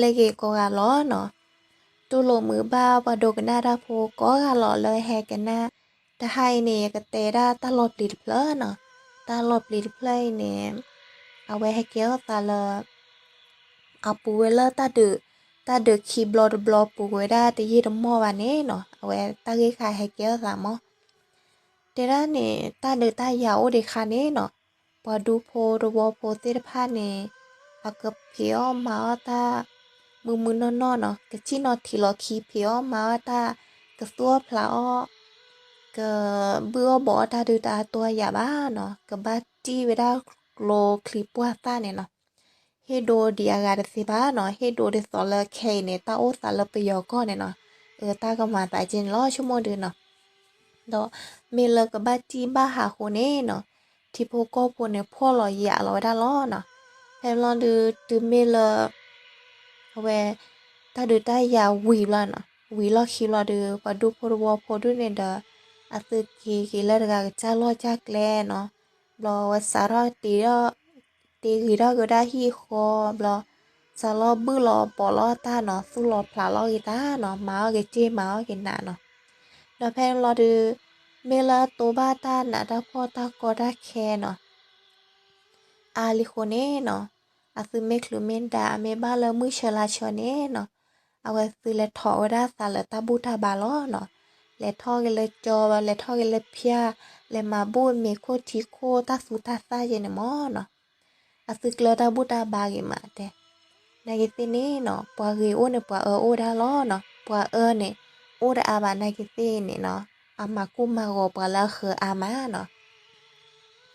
ဟဲက့ၤကိးဂၤလီၤနီၤ. တူၢ်လိာ်မုာ်ဘၣ်ပှၤဒိကနၣ်တၢ်ဖိကိးဂၤလီၤလၢဟဲကနၣ်, တဟါအံၤန့ၣ် ယကတဲဒၣ်တၢ်လီၤပျံၤတဖျၢၣ်နီၤ. တၢ်လီၤပျံၤတဖျၢၣ်အံၤန့ၣ် အဝဲဟဲကဲထီၣ်သးလၢ အပူၤဝဲလၢ တၢ်ဒုးခံဘျီတဘျီပူၤဝဲဒၣ်တယံာ်တမီၢ်ဘၣ်န့ၣ်နီၤ, အဝဲတၢ်ဂ့ၢ်ခါဟဲကဲထီၣ်သးမး. တဲဒၣ်န့ၣ် တၢ်ဒုးတၢ်ယၤအိၣ်ဒံးခါန့ၣ်နီၤ, ပှၤဒူဖိတဝီဖိသ့ၣ်တဖၣ်န့ၣ် အကဖံးအီၣ်မၤအီၣ်တၢ် မုၢ်မုၢ်နီၢ်နီၢ်နီၤ, ကစံၣ်နီၤထံးလီၤခံ ဖံးအီၣ်မၤအီၣ်တၢ်, ကသူၣ်အီၣ်ဖျးအီၣ်, ကဘုၣ်အီၣ်ဘီးအီၣ်တၢ်ဒုးတၢ်အါတီၢ်ယၤဘၣ်နီၤ, ကဘၣ်တံၢ်ဝဲဒၣ်ကျိချံပှၢ်သၣ်န့ၣ်နီၤ. ဟ့ၣ်ဒိဒံးအဂၤတသ့ဘၣ်နီၤ, ဟ့ၣ်ဒိဒ်သိးလၢခဲအံၤန့ၣ် တၢ်အိၣ်သးလၢပယီၤကီၢ်န့ၣ်နီၤ, အတၢ်ကမၤသးကဲန့ၣ်လီၤ ဆိကမိၣ်ဒုးနီၤ. ဒီးမ့ၢ်လၢကဘၣ်တံၢ်ဘၣ်ဟးဃိန့ၣ်နီၤ, ထံဖိကီၢ်ဖိန့ၣ် ဖှီၣ်လီၤယာ်လီၤဝဲဒၣ်လီၤနီၤ. ဖဲလီၤဒုး တုၤမ့ၢ်လၢ အဝဲ တၢ်ဒုးတၢ်ယၤဝံၤဘျီနီၤ, ဝံၤလီၢ်ခံဘျီဒုး ပှၤဒူဖိတဝီဖိဒုးန့ၣ်ဒီး အသုက့ၤက့ၤလၢတဂၤကစၢ်လီၢ်ကစၢ်ကျဲနီၤ. ဘျီဝဲစးထီၣ်တ့ထီၣ် တ့ဂ့ၤထီၣ်က့ၤဝဲဒၣ်ဟံၣ်ဃီဘျီ, စးလီၤဘုၣ်လီၤဘီးလီၤတၢ်နီၤ, သူၣ်လီၤဖျးလီၤက့ၤတၢ်နီၤ, မၤအီၣ်က့ၤစ့မၤအီၣ်က့ၤနးနီၤ. ဒီးဖဲန့ၣ်ဘျီဒုး မ့ၢ်လၢတိဘၣ်တၢ်နးတၢ်ဖှီၣ်တၢ်ကီတၢ်ခဲနီၤ အါလံဃိန့ၣ်နီၤ, အသုမ့ၢ်ချုးမ့ၢ်ဒါ အမ့ၢ်ဘၣ်လၢမုၢ်ဆၢလါဆၢန့ၣ်နီၤ, အဝဲသုလဲၤထီၣ်ဝဲဒၣ်သးလၢတၢ်ဘူၣ်တၢ်ဘါလီၤနီၤ. လဲၤထီၣ်က့ၤလၢကၠီ, လဲၤထီၣ်က့ၤလၢဖၠၣ်, လဲၤမၤဘူၣ်မ့ၤခိၣ်ထံခိၣ်တၢ်သူတၢ်သၣ်က့ၤန့ၣ်မးနီၤ. အသုကျၢတၢ်ဘူၣ်တၢ်ဘါဂ့ၤမးတဲ. နာ်က့ၤသ့ၣ်န့ၣ်နီၤ, ပှၤဂ့ၤအိၣ်န့ၣ် ပှၤအၢအိၣ်ဒၣ်လီၤနီၤ, ပှၤအၢန့ၣ် အိၣ်တအါဘၣ်နာ်က့ၤသ့ၣ်န့ၣ်နီၤ, အမၤကိၢ်မၤဂီၤပှၤလၢအဃၢၤအါမးနီၤ.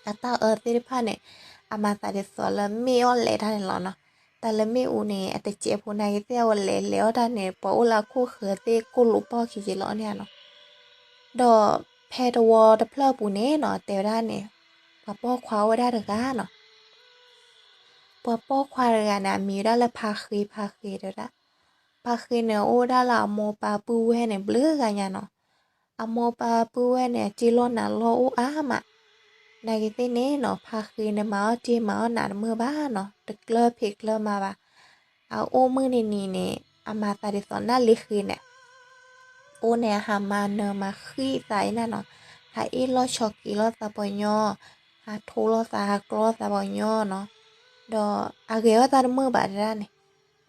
အတၢ်အၢသ့ၣ်တဖၣ်န့ၣ် အမၤသးဒ်သိးလၢမ့ၣ်အီၣ်လဲၤတၢ်န့ၣ်လီၤနီၤ. တၢ်လၢမ့ၣ်အူန့ၣ် အတစဲးဖိနာ်က့ၤသ့ၣ် အဝဲလဲၤလဲၤအီၣ်တၢ်န့ၣ် ပှၤအိၣ်လၢအခိၣ်ဃၢၤသ့ၣ်ကိၢ်လိာ်ပီၢ်ခံက့ၤလီၤန့ၣ်နီၤ. ဒီးဖဲတဝီတဖျၢၣ်ပူၤန့ၣ်နီၤ တဲဝဲဒၣ်န့ၣ် ပှၤပိာ်ခွါအိၣ်ဝဲဒၣ်တဂၤနီၤ. ပှၤပိာ်ခွါတဂၤန့ၣ် အမံၤဝဲဒၣ်လၢဖါဃ့, ဖါဃ့တဲဝဲဒၣ်. ဖါဃ့န့ၣ် အိၣ်ဝဲဒၣ်လၢအမိၢ်ပၢ်ပုၢ်ဝဲၢ်န့ၣ် ဘျုးဂၤညါနီၤ. အမိၢ်ပၢ်ပုၢ်ဝဲၢ်န့ၣ် အစ့လီၢ်နးလီၢ်အိၣ်အါမး. နာ်က့ၤသ့ၣ်န့ၣ်နီၤ ဖါဃ့န့ၣ် မၤအီၣ်စ့မၤအီၣ်နးတမုာ်ဘၣ်နီၤ, တကျၢဖံးကျၢမၤဘၣ်. အအိၣ်မုၢ်နံၤနံၤန့ၣ် အမၤသးဒ်သိးနၢ်လ့ဃ့န့ၣ် အိၣ်န့ၣ် ဟးမၤနၢၤမၤဃံသးအံၤန့ၣ်နီၤ, ဟးအ့ၣ်လိာ်ဆိးက့လိာ်သးပှၤညီ, ဟးထိလိာ်သး ဟးကျီသးပှၤညီနီၤ. ဒီးအဂဲၤအီၣ်တၢ်တမုာ်ဘၣ်တဲဒၣ်န့ၣ်,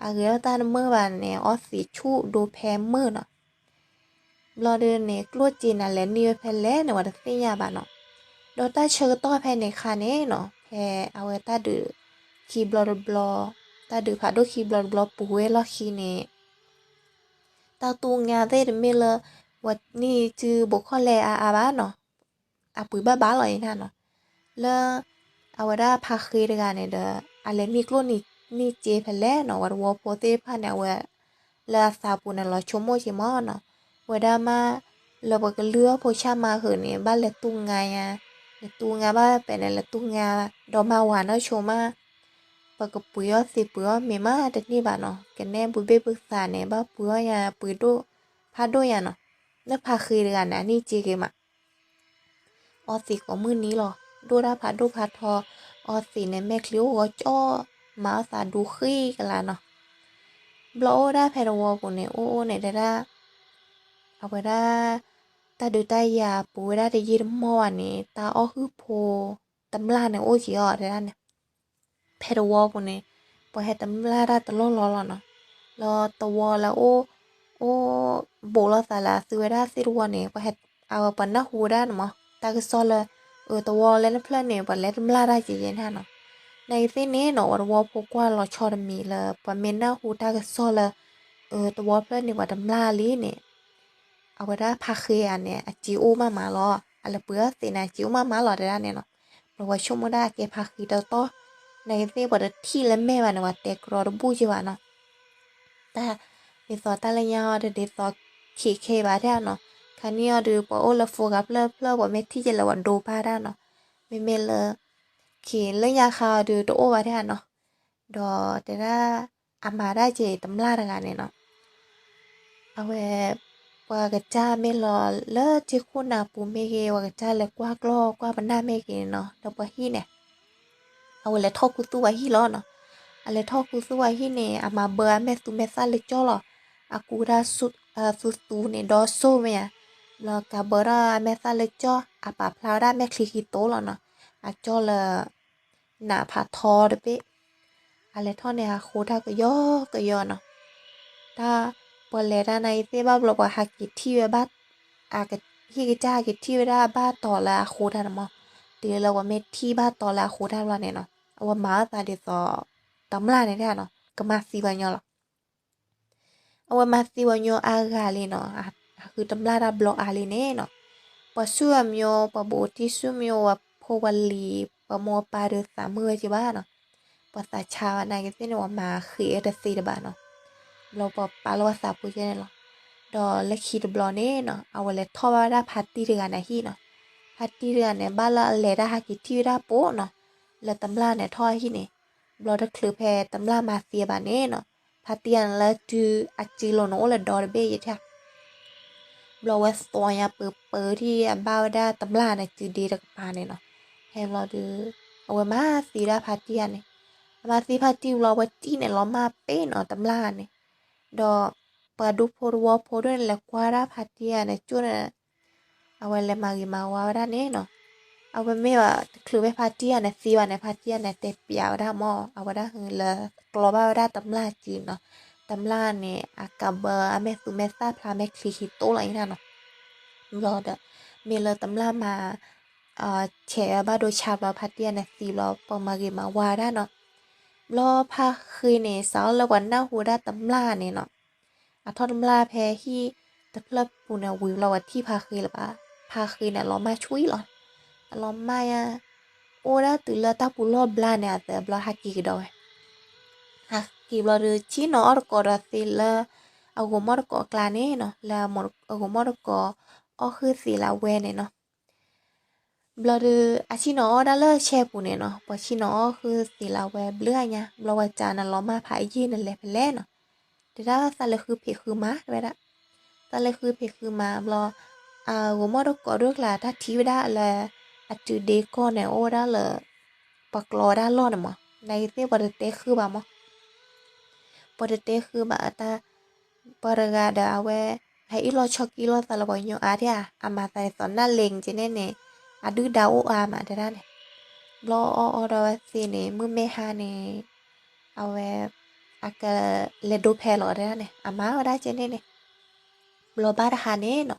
အဂဲၤအီၣ်တၢ်တမုာ်ဘၣ်န့ၣ် အီသံးဆူၣ်ဒိဖဲမုၢ်နီၤ. ဘျီဒုးန့ၣ် ကျိၣ်စ့န့ၣ် လဲၤန့ၢ်ဝဲဖဲလဲၣ်န့ၣ် ပှၤတသ့ၣ်ညါဘၣ်နီၤ. ဒီးတၢ်ဆၢကတီၢ်ဖဲန့ၣ်အခါန့ၣ်နီၤ, ဖဲအဝဲတၢ်ဒုးခံဘျီတဘျီ, တၢ်ဒုးဖးဒိၣ်ခံဘျီတဘျီပူၤဝဲလီၢ်ခံန့ၣ် တၢ်တူၢ်ငါသ့ၣ်တမ့ၢ်လၢ ပှၤန့ၢ်စုဘိးခီၣ်လဲၢ်အါအါဘၣ်နီၤ, အပှ့ၤဘၣ်ဘၣ်လီၤအံၤန့ၣ်နီၤ. လၢ အဝဲဒၣ်ဖါဃ့တဂၤန့ၣ်ဒီး အလဲၤန့ၢ်ကျိၣ်န့ၢ်စ့ဖဲလဲၣ်နီၤ, ပှၤတဝီဖိသ့ၣ်တဖၣ်န့ၣ် အဝဲ လၢအသးပူၤန့ၣ် လီၤဆိကမိၣ်က့ၤမးနီၤ. ဝဲဒၣ်မး လၢပှၤကလုၢ်အီၣ်ဖိဆၣ်မၤဟုာ်န့ၣ် ဘၣ်လဲၤတူၢ်ငါယါ, လဲၤတူၢ်ငါဘၣ်ပဲာ်န့ၣ် လဲၤတူၢ်ငါ, ဒီးမၤဝၤနီၢ်ဆိမး ပကပှ့ၤအီၣ်သံးပှ့ၤအီၣ်မ့ၤမး တန့ၢ်ဘၣ်နီၤ, ကနဲပူၤဘ့ၣ်ပူၤသးန့ၣ် ဘၣ်ပှ့ၤအီၣ်ယါ ပှ့ၤဒိၣ်ဖးဒိၣ်ယါနီၤ. လၢဖါဃ့တဂၤန့ၣ် အန့ၢ်စ့ဂ့ၤမး အီသံးကိးမုၢ်နံၤလီၤ, ဒိၣ်တၢ်ဖးဒိၣ်ဖးထီ, အီသံးန့ၣ် မဲာ်ချံအိၣ်ဂီၤကၠီ, မၤအီၣ်သးဒူဃံကလးနီၤ. ဘျီအိၣ်ဒၣ်ဖဲတဝီပူၤန့ၣ် အိၣ်အိၣ်န့ၣ်တဲဒၣ် အဝဲဒၣ် တၢ်ဒုးတၢ်ယၤပူၤဝဲဒၣ်တယံာ်တမီၢ်ဘၣ်န့ၣ် တၢ်အီၣ်ဟုၣ်ဖိ တမျၢ်န့ၣ်အိၣ်က့ၤအီၤတဲဒၣ်န့ၣ် ဖဲတဝီပူၤန့ၣ် ပှၤဟဲတမျၢ်တၢ်တလီၢ်လီၢ်လီၤနီၤ. လၢတဝီလၢအိၣ် အိၣ်ဘူးလိာ်သးလၢအသုဝဲဒၣ်သ့ၣ်တဝီန့ၣ် ပှၤဟဲ အဝဲပှၤနၢ်ဟူဝဲဒၣ်န့ၣ်မး တၢ်ကစီၣ်လၢ အတဝီလၢနဖျၢၣ်န့ၣ် ပှၤလဲၤတမျၢ်တၢ်က့ၤယဲန့ၣ်နီၤ. နာ်က့ၤသ့ၣ်န့ၣ်နီၤ ပှၤတဝီဖိကွၢ်လီၤဆီတမံၤလၢ ပှၤမ့ၢ်နၢ်ဟူတၢ်ကစီၣ်လၢ အတဝီဖျၢၣ်န့ၣ် ပှၤတမျၢ်လံန့ၣ် အဝဲဒၣ်ဖါဃ့ဧါန့ၣ် အစ့အိၣ်မးမးလီၤ. အလဲၤပှ့ၤအီၣ်သံးန့ၣ် အစ့အိၣ်မးမးလီၤတဲဒၣ်န့ၣ်နီၤ. ပှၤဝဲဆိကမိၣ်ဒၣ်အကဲဖါဃ့တတီၤ, နာ်က့ၤသ့ၣ်ပှၤတထံၣ်လၢမဲာ်ဘၣ်န့ၣ် ပှၤတဲကြီတဘူၣ်က့ၤဘၣ်နီၤ. တၢ် ဒ်သိးတၢ်လၢညါအီၤဒီး ဒ်သိးခံခဲဘၣ်ဒၣ်နီၤ. ခါနံၣ်အီၤဒီး ပှၤအိၣ်လၢ phone ဂၤဖျၢၣ်ဖျၢၣ် ပှၤမ့ၢ်ထံၣ်က့ၤလၢပှၤဒိပၢ်ဒၣ်နီၤ. မ့မ့ၢ်လၢ ခံလၢညါခါအီၤဒီး တအိၣ်ဘၣ်ဒၣ်နီၤ. ဒီးတဲဒၣ် အမၤဒၣ်က့ၤတမျၢ်တဂၤန့ၣ်နီၤ. အဝဲ ပှၤကစၢ်မ့ၢ်လီၤလၢထံခိၣ်နၢ်ပူၤမ့ၢ်ဂ့ၤ ပှၤကစၢ်လဲၤကွၢ်ကျီၢ်ကွၢ်ပနၢ်မ့ၢ်ဂ့ၤန့ၣ်နီၤ ဒီးပှၤဟံၣ်န့ၣ် အဝဲလဲၤထီၣ်ခူသူၣ်ပှၤဟံၣ်လီၤနီၤ. အလဲၤထီၣ်ခူသူၣ်ဝဲဟံၣ်န့ၣ် အမၤဘၢအမဲာ်သူမဲာ်သၣ်လၢကၠီလီၤ. အကူဝဲဒၣ်သူသူန့ၣ်ဒီးစိၢ်မ့ၢ်ဧါ, ဘျီကးဘၢထီၣ်အမဲာ်သၣ်လၢကၠီ, အပာ်ဖျါဝဲဒၣ်မဲာ်ချံခံတိၢ်လီၤနီၤ, အကၠီလၢ နးဖးထီတဘ့ၣ်. အလဲၤထီၣ်န့ၣ် အဃိတၢ်ကယီကယီနီၤ. တၢ်ပှၤလဲၤတၢ်နာ်က့ၤသ့ၣ်ဘၣ်ဘျီ ပှၤဟးက့ၤထံၣ်ဝဲဘၣ်, ဟံၣ်ကစၢ်ဟးက့ၤထံၣ်ဝဲဒၣ်ဘၣ်တီၤလၢအဃိတၢ်န့ၣ်မး, တုၤလၢပှၤမ့ၢ်ထံၣ်ဘၣ်တီၤလၢအဃိတၢ်ဘျီန့ၣ်နီၤ, အဝဲမၤအသးဒ်သိး တမျၢ်န့ၣ်ဒၣ်နီၤ ကမၤသံပှၤညီလီၤ. အဝဲမၤသံပှၤညီအါဂၤလံနီၤ, အဃုတမျၢ်တၢ်ဘျီအါလံန့ၣ်နီၤ, ပှၤဆူၣ်အမၠိ ပှၤဘူးအိၣ်တံၢ်ဆူၣ်မၠိ ပှၤဖိပှၤလံၤ ပှၤမိၢ်ပၢ်ဒီးသးမုာ်ဝဲက့ၤဘၣ်နီၤ, ပှၤသးဆါဝဲနာ်က့ၤသ့ၣ်န့ၣ် ပှၤမၤဃံးအတသ့တဘၣ်နီၤ, ဘျီပှၤပာ်လီၤပှၤသးပှၢ်ကဲန့ၣ်လီၤ. ဒီးလၢခံတဘျီန့ၣ်နီၤ အဝဲလဲၤထီၣ်ဘၣ်ဝဲဒၣ်ဖါတံၢ်တဂၤန့ၣ်ဟံၣ်နီၤ, ဖါတံၢ်တဂၤန့ၣ် ဘၣ်လၢအလဲၤတၢ်ဟးက့ၤထံၣ်ဝဲဒၣ်ပိာ်နီၤ, လၢတမျၢ်န့ၣ်ထီၣ်ဟံၣ်န့ၣ်, ဘျီတချုးဖဲတမျၢ်မၤသံဘၣ်န့ၣ်နီၤ, ဖါတံၢ်ဂၤန့ၣ်လၢတုၤအစုလိၤန့ၣ်အိၣ်လၢဒီတဘ့ၣ်ယဲၢ်ထံၣ် ဘျီဝဲသွီညါပၢပၢထံၣ်အဘၣ်ဝဲဒၣ်တမျၢ်န့ၣ်စုဒ့တကပၤန့ၣ်နီၤ, ဖဲဘျီဒီး အဝဲမၤသံဝဲဒၣ်ဖါတံၢ်ဂၤန့ၣ်, အမၤသံဖါတံၢ်ဘျီဝဲတံၢ်န့ၣ်လီၤမၢ်ပ့ၤနီၤတမျၢ်န့ၣ်, ဒီးပှၤဒူဖိတဝီဖိဒိၣ်န့ၣ် လဲၤကွၢ်ဝဲဒၣ်ဖါတံၢ်ဂၤန့ၣ်ကၠိန့ၣ် အဝဲလဲၤမၤဂ့ၤမၤဝါဝဲဒၣ်န့ၣ်နီၤ, အဝဲမ့ၢ်ဘၣ်တချုးဖဲဖါတံၢ်ဂၤန့ၣ်သံဘၣ်န့ၣ် ဖါတံၢ်ဂၤန့ၣ်တဲပျးဝဲဒၣ်မး အဝဲဒၣ်လၢကျီဘၣ်ဝဲဒၣ်တမျၢ်စုနီၤ, တမျၢ်န့ၣ် အကးဘၢအမဲာ်သူမဲာ်သၣ်ဖျါမဲာ်ချံခံတိၢ်လီၤအံၤဒၣ်နီၤ, ဘျီဒီး မ့ၢ်လၢတမျၢ်မၤ ဆဲးဝဲဘၣ်ဒိဆါဘျီ ဖါတံၢ်ဂၤန့ၣ်သံဘျီ ပှၤမၤဂ့ၤမၤဝါဝဲဒၣ်နီၤ, ဘျီဖါဃ့န့ၣ် စးထီၣ်လၢပှၤနၢ်ဟူဝဲဒၣ်တမျၢ်န့ၣ်နီၤ အထီၣ်တမျၢ်ဖဲဟံၣ်တဖျၢၣ်ပူၤန့ၣ်ဝံၤဘျီ ပှၤထံၣ်ဖါဃ့လၢၤဘၣ်, ဖါဃ့န့ၣ် အလီၤမၢ်ဆူၣ်လီၤ, အလီၤမၢ်ယါ, အိၣ်ဝဲဒၣ်တုၤလၢတၢ်ပူၤလီၢ်ဘျါန့ၣ် အသးဘျီဟးက့ၤကဒီးဝဲ, ဟးက့ၤဘျီဒီး ဆ့ၣ်နီၤအီၣ်တကိးဒီးသ့လၢ အဂိၤမီၢ်တကိးအကျါန့ၣ်နီၤ, လၢအဂိၤမီၢ်တကိး အီၣ်ဃုာ်သံးလၢအဝဲန့ၣ်နီၤ ဘျီဒီး အဆ့ၣ်နီၤအီၣ်ဒၣ်လၢဆဲပူၤန့ၣ်နီၤ, ပှၤဆ့ၣ်နီၤအီၣ်ဃုာ်သံးလၢအဝဲဘျုးအညါ, ဘျီဝဲစံးန့ၣ် လီၤမၢ်ဖးယံာ်န့ၣ်လဲၤဖဲလဲၣ်နီၤ, တဲဒၣ်သးလဲၤဃုဖံးဃုမၤတဲဝဲဒၣ်, သးလဲၤဃုဖံးဃုမၤဘျီ, အဂိၤမီၢ်တကိးဒိၣ်ကျါ တၢ်ထံၣ်ဝဲဒၣ်လၢ အစုဒ့ကီၢ်န့ၣ် အိၣ်ဝဲဒၣ်လၢ ပှၤကျီဝဲဒၣ်လီၢ်န့ၣ်မး, နာ်က့ၤသ့ၣ်ပှၤတတဲဃုာ်ဘၣ်မး ပှၤတတဲဃုာ်ဘၣ်အတၢ်, ပှၤတဂၤဒီးအဝဲ ဟဲအ့ၣ်လိာ်ဆိးက့လိာ်သးလၢပှၤကညီအါဒၣ်ဧါ, အမၤသးဒ်သိးနၢ်လ့ၤကဲန့ၣ်န့ၣ် အဒုၣ်ဒါအိၣ်အါမးတဲဒၣ်န့ၣ်, ဘျီအီၣ်အီၣ်ဒီးဝဲသ့န့ၣ် မုၢ်မ့ၢ်ဟါန့ၣ် အဝဲ အကလဲၤဒိဖဲလီၤတဲဒၣ်န့ၣ် အမၤဝဲဒၣ်ကဲန့ၣ်န့ၣ်, ဘျီဘၣ်တဟါန့ၣ်နီၤ,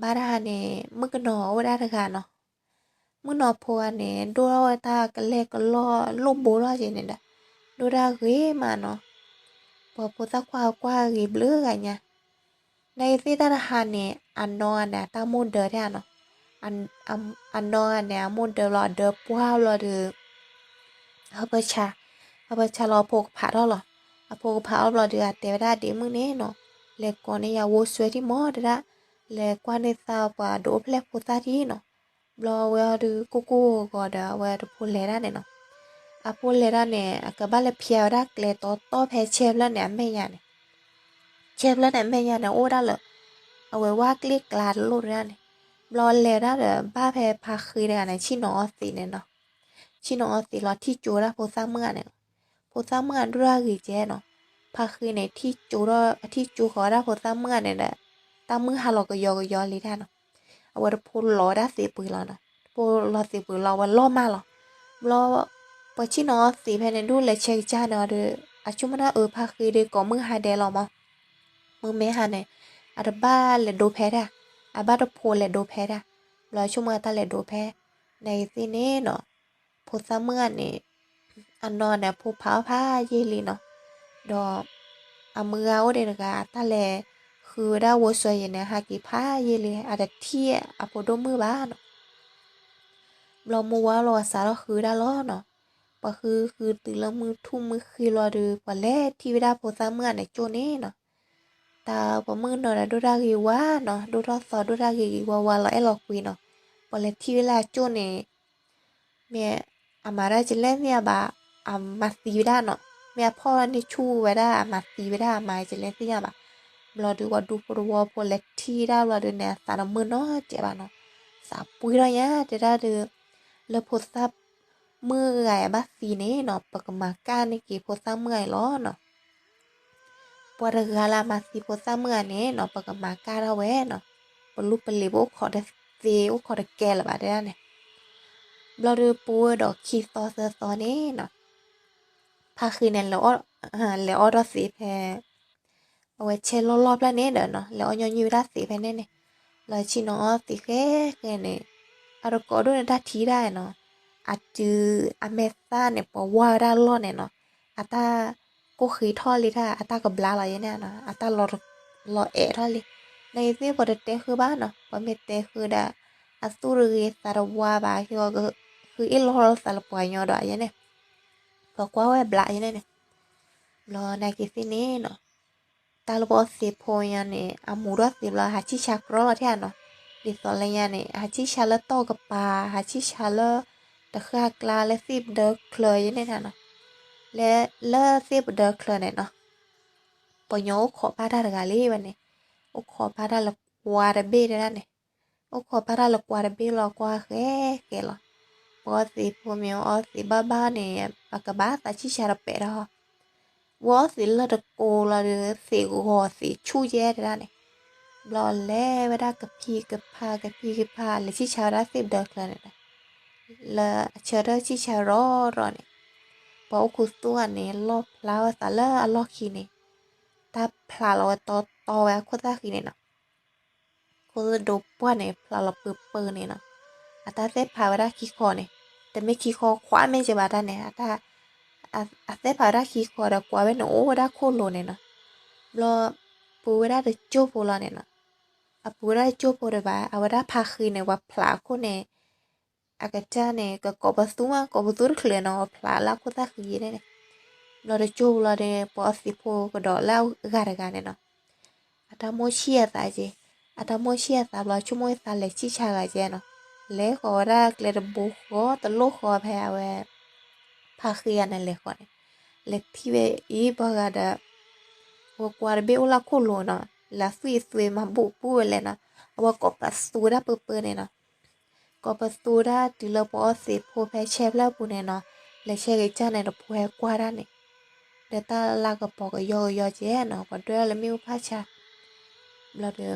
ဘၣ်တဟါန့ၣ် မုၣ်ကနီၤအိၣ်ဝဲဒၣ်တဂၤနီၤ မုၣ်ကနီၤဖိဂၤန့ၣ် ဒိၣ်ထီၣ်ဝဲတၢ်ကလဲၢ်ကလီၢ်လိၣ်ဘိထီၣ်ကဲန့ၣ်ဒီး ဒိၣ်တၢ်ဂ့ၤမးနီၤ, ပှၤဖိသၣ်ခွါကွၢ်ဂ့ၤဘျုးဂၤညါ, နာ်က့ၤသ့ၣ်တၢ်တဟါန့ၣ် အနီၢ်ဂၤန့ၣ် အတၢ်မိၢ်ဒၢထဲနီၤ, အနီၢ်ဂၤန့ၣ် အမိၢ်ဒၢဘျီ အဒၢပှၢ်ဘျီဒီး ဟၢဖၢဆါ, ဟၢဖၢဆါလီၤအဖိကဖးထီၣ်လီၤ, အဖိကဖးထီၣ်ဘျီဒီး အတဲဝဲဒၣ်ဒ့မုၣ်န့ၣ်နီၤ, လဲၤကိးန့ၢ်ယၤဝိစွဲထံမးတဲဒၣ်, လဲၤကွၢ်န့ၢ်သးပှၤဒုးအိၣ်ဖျဲၣ်ဖိသၣ်ထံနီၤ, ဘျီဝဲအီၤဒုးကိၢ်ကိၢ်ဂီၤဂီၤဒီး အဝဲတဖိလဲၤဒၣ်န့ၣ်နီၤ, အဖိလဲၤဒၣ်န့ၣ် အကဘၣ်လဲၤဖျဲးဝဲဒၣ်ကျဲတီတီဖဲဆဲဖျၢၣ်န့ၣ်အမဲာ်ညါန့ၣ် ဆဲဖျၢၣ်န့ၣ်အမဲာ်ညါန့ၣ် အိၣ်ဝဲဒၣ်လၢ အဝဲဝၢ်ကျ့ကျါတလိၣ်တဲဒၣ်န့ၣ်, ဘျီလဲၤဒၣ်ဒီး ဘၣ်ဖဲဖါဃ့တဂၤန့ၣ် ဆ့ၣ်နီၤအီသံးန့ၣ်နီၤ, ဆ့ၣ်နီၤအီသံးလီၤ ထံၣ်ကၠိဝဲဒၣ်ဖိသၣ်မုၣ်ဂၤန့ၣ်လီၤ, ဖိသၣ်မုၣ်ဂၤဒိၣ်တၢ်ဂ့ၤကဲနီၤ, ဖါဃ့န့ၣ် ထံၣ်ကၠိဒီး ထံၣ်ကၠိဃီၤဝဲဒၣ်ဖိသၣ်မုၣ်ဂၤန့ၣ်ဒီး တၢ်မုၢ်ဟါလီၤကယီကယီလံတၢ်နီၤ, အဝဲတဖိလီၤဝဲဒၣ်သံးပှ့ၤလီၤနီၤ, တဖိလီၤသံးပှ့ၤလီၤ အဝဲလီၤမၢ်လီၤ, ဘျီ ပှၤဆ့ၣ်နီၤအီသံးဖဲန့ၣ် ဒိၣ်လဲၤဆဲကစၢ်န့ၣ်အီၤဒီး အဆိကမိၣ်တၢ်အၢ ဖါဃ့ဒီးကိးမုၢ်ဟါဒဲးလီၤမး မုၢ်မ့ၢ်ဟါန့ၣ် အတဘၣ်လဲၤဒိဖဲတၢ်, အဘၣ်တဖိလဲၤဒိဖဲတၢ်, ဘျီဆိကမိၣ်တၢ်လဲၤဒိဖဲ, နာ်က့ၤသ့ၣ်န့ၣ်နီၤ, ဖိသၣ်မုၣ်ဂၤန့ၣ် အနီၢ်န့ၣ် အဖိဖးအီၣ်ဖးယံာ်လံနီၤ, ဒီး အမုၢ်ဂၤအိၣ်ဒံးတဂၤ တၢ်လဲၤဃုဝဲဒၣ်ဝိစွဲယဲန့ၣ် ဟးက့ၤဖးယံာ်လံ အတထံၣ်အဖိဒိၣ်မုၣ်ဘၣ်နီၤ ဘျီမုၢ်ဝါလီၤ ပှၤစးထီၣ်ဃုဒၣ်လီၤနီၤ, ပှၤဃုဃုတုၤလၢမုၢ်ထူၣ်မုၢ်ဃ့လီၤဒီး ပှၤလဲၤထံၣ်ဝဲဒၣ်ဖိသၣ်မုၣ်ဂၤန့ၣ်ကၠိၣ်န့ၣ်နီၤ, တၢ်ပှၤမုၣ်ကနီၤဒီးဒိၣ်တၢ်ဂ့ၤဝါနီၤ, ဒိၣ်ထီၣ်သီဒိၣ်တၢ်ဂ့ၤဂ့ၤဝါဝါလီၤအဲၣ်လီၤကွံနီၤ, ပှၤလဲၤထံၣ်ဝဲလၢအကၠိၣ်န့ၣ် မ့ၢ်အမၤတၢ်ကလဲၣ်သ့ၣ်ညါဘၣ်, အမၤသံဝဲဒၣ်နီၤ, မ့ၢ်အဖီၣ်န့ၢ်ဆူၣ်ဝဲဒၣ် အမၤသံဝဲဒၣ် အမၤကလဲၣ်သ့ၣ်ညါဘၣ်, ဘျီဒီးပှၤဒူဖိတဝီဖိလဲၤထံၣ်ဒၣ်ဘျီဒီးန့ၣ် အသးတမုာ်နီတစဲးဘၣ်နီၤ, သးပှ့ၤထီၣ်ညါတဲဒၣ်ဒီး လၢဖိသၣ် ပှၤဖိသၣ်မုၣ်ဂၤအံၤဘၣ်သံန့ၣ်နီၤ ပကမၤကၢ်န့ၢ်က့ၤဖိသၣ်မုၣ်ဂၤအံၤလီၤနီၤ. ပှၤတဂၤလၢအမၤသံဖိသၣ်မုၣ်ဂၤန့ၣ်နီၤ ပကမၤကၢ်ထီၣ်ဝဲနီၤ, ပလူၢ်ပလ့ၤပအိၣ်ခိးတသ့ အိၣ်ခိးတကဲလၢၤဘၣ်တဲဒၣ်န့ၣ်. ဘျီဒီးပူၤဝဲဒီးခံသီသၢသီန့ၣ်နီၤ ဖါဃံန့ၣ် လဲၤအီၣ်ထီၣ်သံးဖဲ အဝဲဆဲးလီၢ်လီၢ်ဖျၢၣ်န့ၣ်ဒီးနီၤ လဲၤအီၣ်ညီနုၢ်ဝဲဒၣ်သံးဖဲန့ၣ်န့ၣ်, လီၤဆံၣ်နီၤအီၣ်သံးဃဲဃဲန့ၣ်, အတကိးဒိၣ်န့ၣ်တၢ်ထံၣ်ဒၣ်နီၤ, အတုၤအမဲာ်သၣ်န့ၣ် ပှၤဝါဝဲဒၣ်လီၢ်န့ၣ်နီၤ, အတၢ်ကိၢ်ဃံထီၣ်လံတၢ် အတၢ်ကဘျါလီၤယဲန့ၣ်နီၤ အတၢ်လီၤအဲၣ်ထီၣ်လံ, နာ်က့ၤသ့ၣ်ပှၤတတဲဃုဘၣ်နီၤ ပှၤမ့ၢ်တဲဃုဒၣ်, အသူၣ်တဂ့ၤသးတဝါဘၣ် ဃုအ့ၣ်လီၤသးလၢပှၤကညီဒီးယဲန့ၣ်, ပှၤကွၢ်ဝဲဘျးယဲန့ၣ်န့ၣ်, ဘျီနာ်က့ၤသ့ၣ်န့ၣ်နီၤ တၢ်လၢပှၤအီၣ်သံးဖိညါန့ၣ် အမူထီၣ်သံးဘျီ ဟးဆံၣ်ဆါကြီလီၤထဲနီၤ, ဒ်သိးလၢညါန့ၣ် ဟးဆံၣ်ဆါလၢတီၢ်ကပၤ ဟးဆံၣ်ဆါလၢ တဃၣ်ကျါလၢသ့ၣ်ပဒၢချၢယဲန့ၣ်နီၤ, လၢ လၢသ့ၣ်ပဒၢချၢန့ၣ်နီၤ ပှၤညီအိၣ်ခိးဘၣ်တၢ်တဂၤလံဝဲန့ၣ်, အိၣ်ခိးဘၣ်တၢ်လၢကွါတဘ့ၣ်တဲဒၣ်န့ၣ်, အိၣ်ခိးဘၣ်တၢ်လၢကွါတဘ့ၣ်လီၤကွၢ်ဃဲဃဲလီၤ, ပှၤအီၣ်သံးဖိမ့ၢ်အီၣ်သံးဘၣ်ဘၣ်န့ၣ် အကဘၣ်သးဆံၣ်ဆါတပဲာ်တၢ်ဟီ, ဝဲအီၣ်သံးလၢတကိးလီၤဒီး သံးဂီၤသံးဆူၣ်ယဲတဲဒၣ်န့ၣ်, ဘျီလဲၤဝဲဒၣ်ကဖံးကဖးကဖံးကဖး လဲၤဆံၣ်ဆါဝဲဒၣ်သ့ၣ်ပဒၢချၢန့ၣ်ဒီး လၢအဆၢထၢၣ်ဆံၣ်ဆါရီရီန့ၣ်, ပှၤအိၣ်ခူသူၣ်ဂၤန့ၣ် လီၣ်ဖျါဝဲသးလၢအလီၢ်ခံန့ၣ်, တၢ်ဖျးလီၤဝဲတီတီဝဲအခိၣ်သၣ်ဃံန့ၣ်နီၤ, ခိၣ်သဒိပှၢ်န့ၣ် ဖျးလီၤပၢၤပၢၤန့ၣ်နီၤ, အတၢ်သဲၣ်ဖးဝဲဒၣ်ခံခီန့ၣ်, တမ့ၢ်ခံခီခွါမ့ၢ်ကဘၣ်တၢ်န့ၣ်, အသဲၣ်ဖးဝဲဒၣ်ခံခီဒီး ကွၢ်ဝဲန့ၣ်အိၣ်ဝဲဒၣ်ခိၣ်လိၤန့ၣ်နီၤ, ဘျီ ပူၤဝဲဒၣ်တကၠိၢ်ဖိလီၤန့ၣ်နီၤ, အပူၤဝဲဒၣ်တကၠိၢ်ဖိဒံးဘၣ် အဝဲဒၣ်ဖါဃံန့ၣ် ပှၤဖျးအခိၣ်န့ၣ် အကတၢၢ်န့ၣ် ကကိးပသူမး ကိးပသူတချုးနီၤ ပှၤဖျးလၢအခိၣ်သၣ်ဃံယဲန့ၣ်န့ၣ်, ဘျီတကၠိၢ်ဖိလီၤဒီး ပှၤအီၣ်သံးဖိကဒီးလၢအဂၤတဂၤန့ၣ်နီၤ, အတၢ်မိၣ်ဆံၣ်အသးက့ၤ, အတၢ်မိၣ်ဆံၣ်အသးဘျီ ဆိကမိၣ်ဝဲသးလဲၤဆံၣ်ဆါဂၤကဲနီၤ, လဲၤဃီၤဝဲဒၣ်ကျဲတဘိဃီတလိၣ်ဃီဖဲအဝဲ ဖါဃံဂၤန့ၣ်လဲၤဃီၤန့ၣ်, လဲၤထံၣ်ဝဲအံၤပှၤဂၤဒီး ဝဲကွၢ်တဘ့ၣ်အိၣ်လၢခိၣ်လိၤနီၤ, လၢသွံၣ်သွံမၤဘူၣ်ပူၣ်ဝဲလဲၣ်နီၤ, အဝဲကိးပသူဝဲဒၣ်ပၢၤပၢၤန့ၣ်နီၤ ကိးပသူဝဲဒၣ်တုၤလၢပှၤအီၣ်သံးဖိဖဲဆဲဖျၢၣ်ပူၤန့ၣ်နီၤ, လဲၤဆဲက့ၤကၢ်န့ၣ်တဖိဟဲကွၢ်ဒၣ်န့ၣ်, ဒီးတၢ်လၢကပီၤကယီကယီကဲနီၤ ပှၤဒွဲၣ်လၢမ့ၣ်အူဖးဆါ, ဘျီဒီး လဲၤထံၣ်ဒၣ်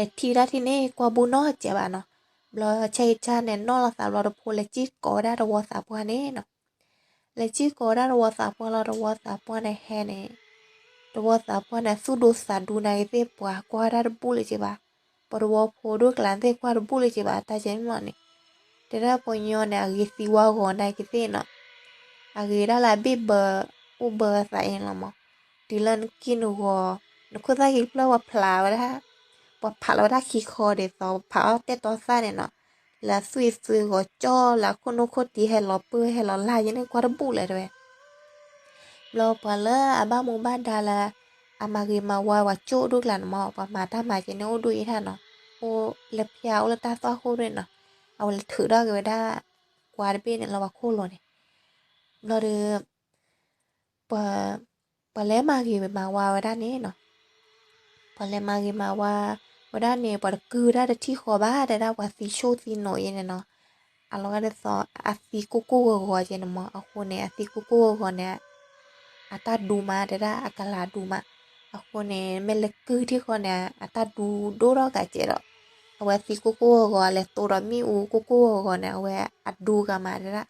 ထံၣ်န့ၣ် ကွၢ်ဘူၣ်နီတစဲးဘၣ်နီၤ, ဘျီဆဲက့ၤကၢ်န့ၣ်နီၢ်လီၤသးဘျီတဖိလဲၤစံၣ်ကိးဝဲဒၣ်တဝီသးပှၢ်န့ၣ်နီၤ လဲၤစံၣ်ကိးဝဲဒၣ်တဝီသးပှၢ်လီၤ တဝီသးပှၢ်န့ၣ်ဟဲန့ၣ်, တဝီသးပှၢ်န့ၣ် သူၣ်ဒိသးဒူနာ်က့ၤသ့ၣ် ပှၤကွၢ်ဝဲဒၣ်တဘူၣ်လၢၤက့ၤဘၣ်, ပှၤတဝီဖိဒိၣ်ကျါသ့ၣ်ကွၢ်တဘူၣ်လၢၤက့ၤဘၣ် တၢ်ကဲန့ၣ်မီၢ်န့ၣ်, တဲဒၣ်ပှၤညီန့ၣ် အဂ့ၤသံဝါဂီၤနာ်က့ၤသ့ၣ်နီၤ, အဂ့ၤဒၣ်လၢအဘ့ၣ်ဘၢ အိၣ်ဘၢအသးအ့ၣ်လီၤမီၢ်, တုၤလၢနက့ၢ်နဂီၤ နခိၣ်သၣ်ဃံဖျၢၣ်ပှၤဖျးဝဲဒၣ်, ပှၤဖးလီၤဝဲဒၣ်ခံခီဒ်သိး ပှၤဖးအီၣ်တဲာ်တီသၣ်န့ၣ်နီၤ, လၢအသွံၣ်သွံဂီၤကၠီလၢအခိၣ်နူာ်ခိၣ်တံၤဟဲလီၤပၢၢ်ဟဲလီၤလၢ်ယဲန့ၣ် ကွၢ်တဘူၣ်လၢၤတဲဝဲ ဘျီပှၤလၢအဘၣ်မူဘၣ်ဒါလၢ အမၤဂ့ၤမၤဝါပှၤကၠိၣ်ဒိၣ်ကျါန့ၣ်မီၢ် ပှၤမၤတၢ်မၤကဲန့ၣ်အိၣ်ဒိၣ်အံၤထၣ်နီၤ, အိၣ်လၢဖၠါအိၣ်လၢတၢ်သွၣ်ခိၣ်ဒၣ်နီၤ, အဝဲလဲၤထုးထီၣ်က့ၤဝဲဒၣ် ကွၢ်တဘ့ၣ်န့ၣ်လၢပှၤခိၣ်လိၤန့ၣ်, ဘျီဒီး ပှၤလဲၤမၤဂ့ၤမၤဝါဝဲဒၣ်န့ၣ်နီၤ, ပှၤလဲၤမၤဂ့ၤမၤဝါဝဲဒၣ်န့ၣ် ပှၤတကုၢ်ဝဲဒၣ်တထံၣ်ဃီဘၣ်တဲဒၣ် ပှၤသံဆူၣ်သံနိးယဲန့ၣ်နီၤ, အလီၤဂာ်ဒ်သိး အသံကိၢ်ကိၢ်ဂီၤဂီၤကဲန့ၣ်မီၢ် အဃိန့ၣ် အသံကိၢ်ကိၢ်ဂီၤဂီၤန့ၣ် အတၢ်ဒူမးတဲဒၣ် အကလၤဒူမး, အဃိန့ၣ် မ့ၢ်လဲၤကုၢ်ထံၣ်ဃီန့ၣ် အတၢ်ဒူဒိၣ်ထီၣ်ကးကဲဒီး, အဝဲသံကိၢ်ကိၢ်ဂီၤဂီၤ အလဲၤတိဒီးမ့ၣ်အူကိၢ်ကိၢ်ဂီၤဂီၤန့ၣ် အဝဲအဒူဂၤမးတဲဒၣ်,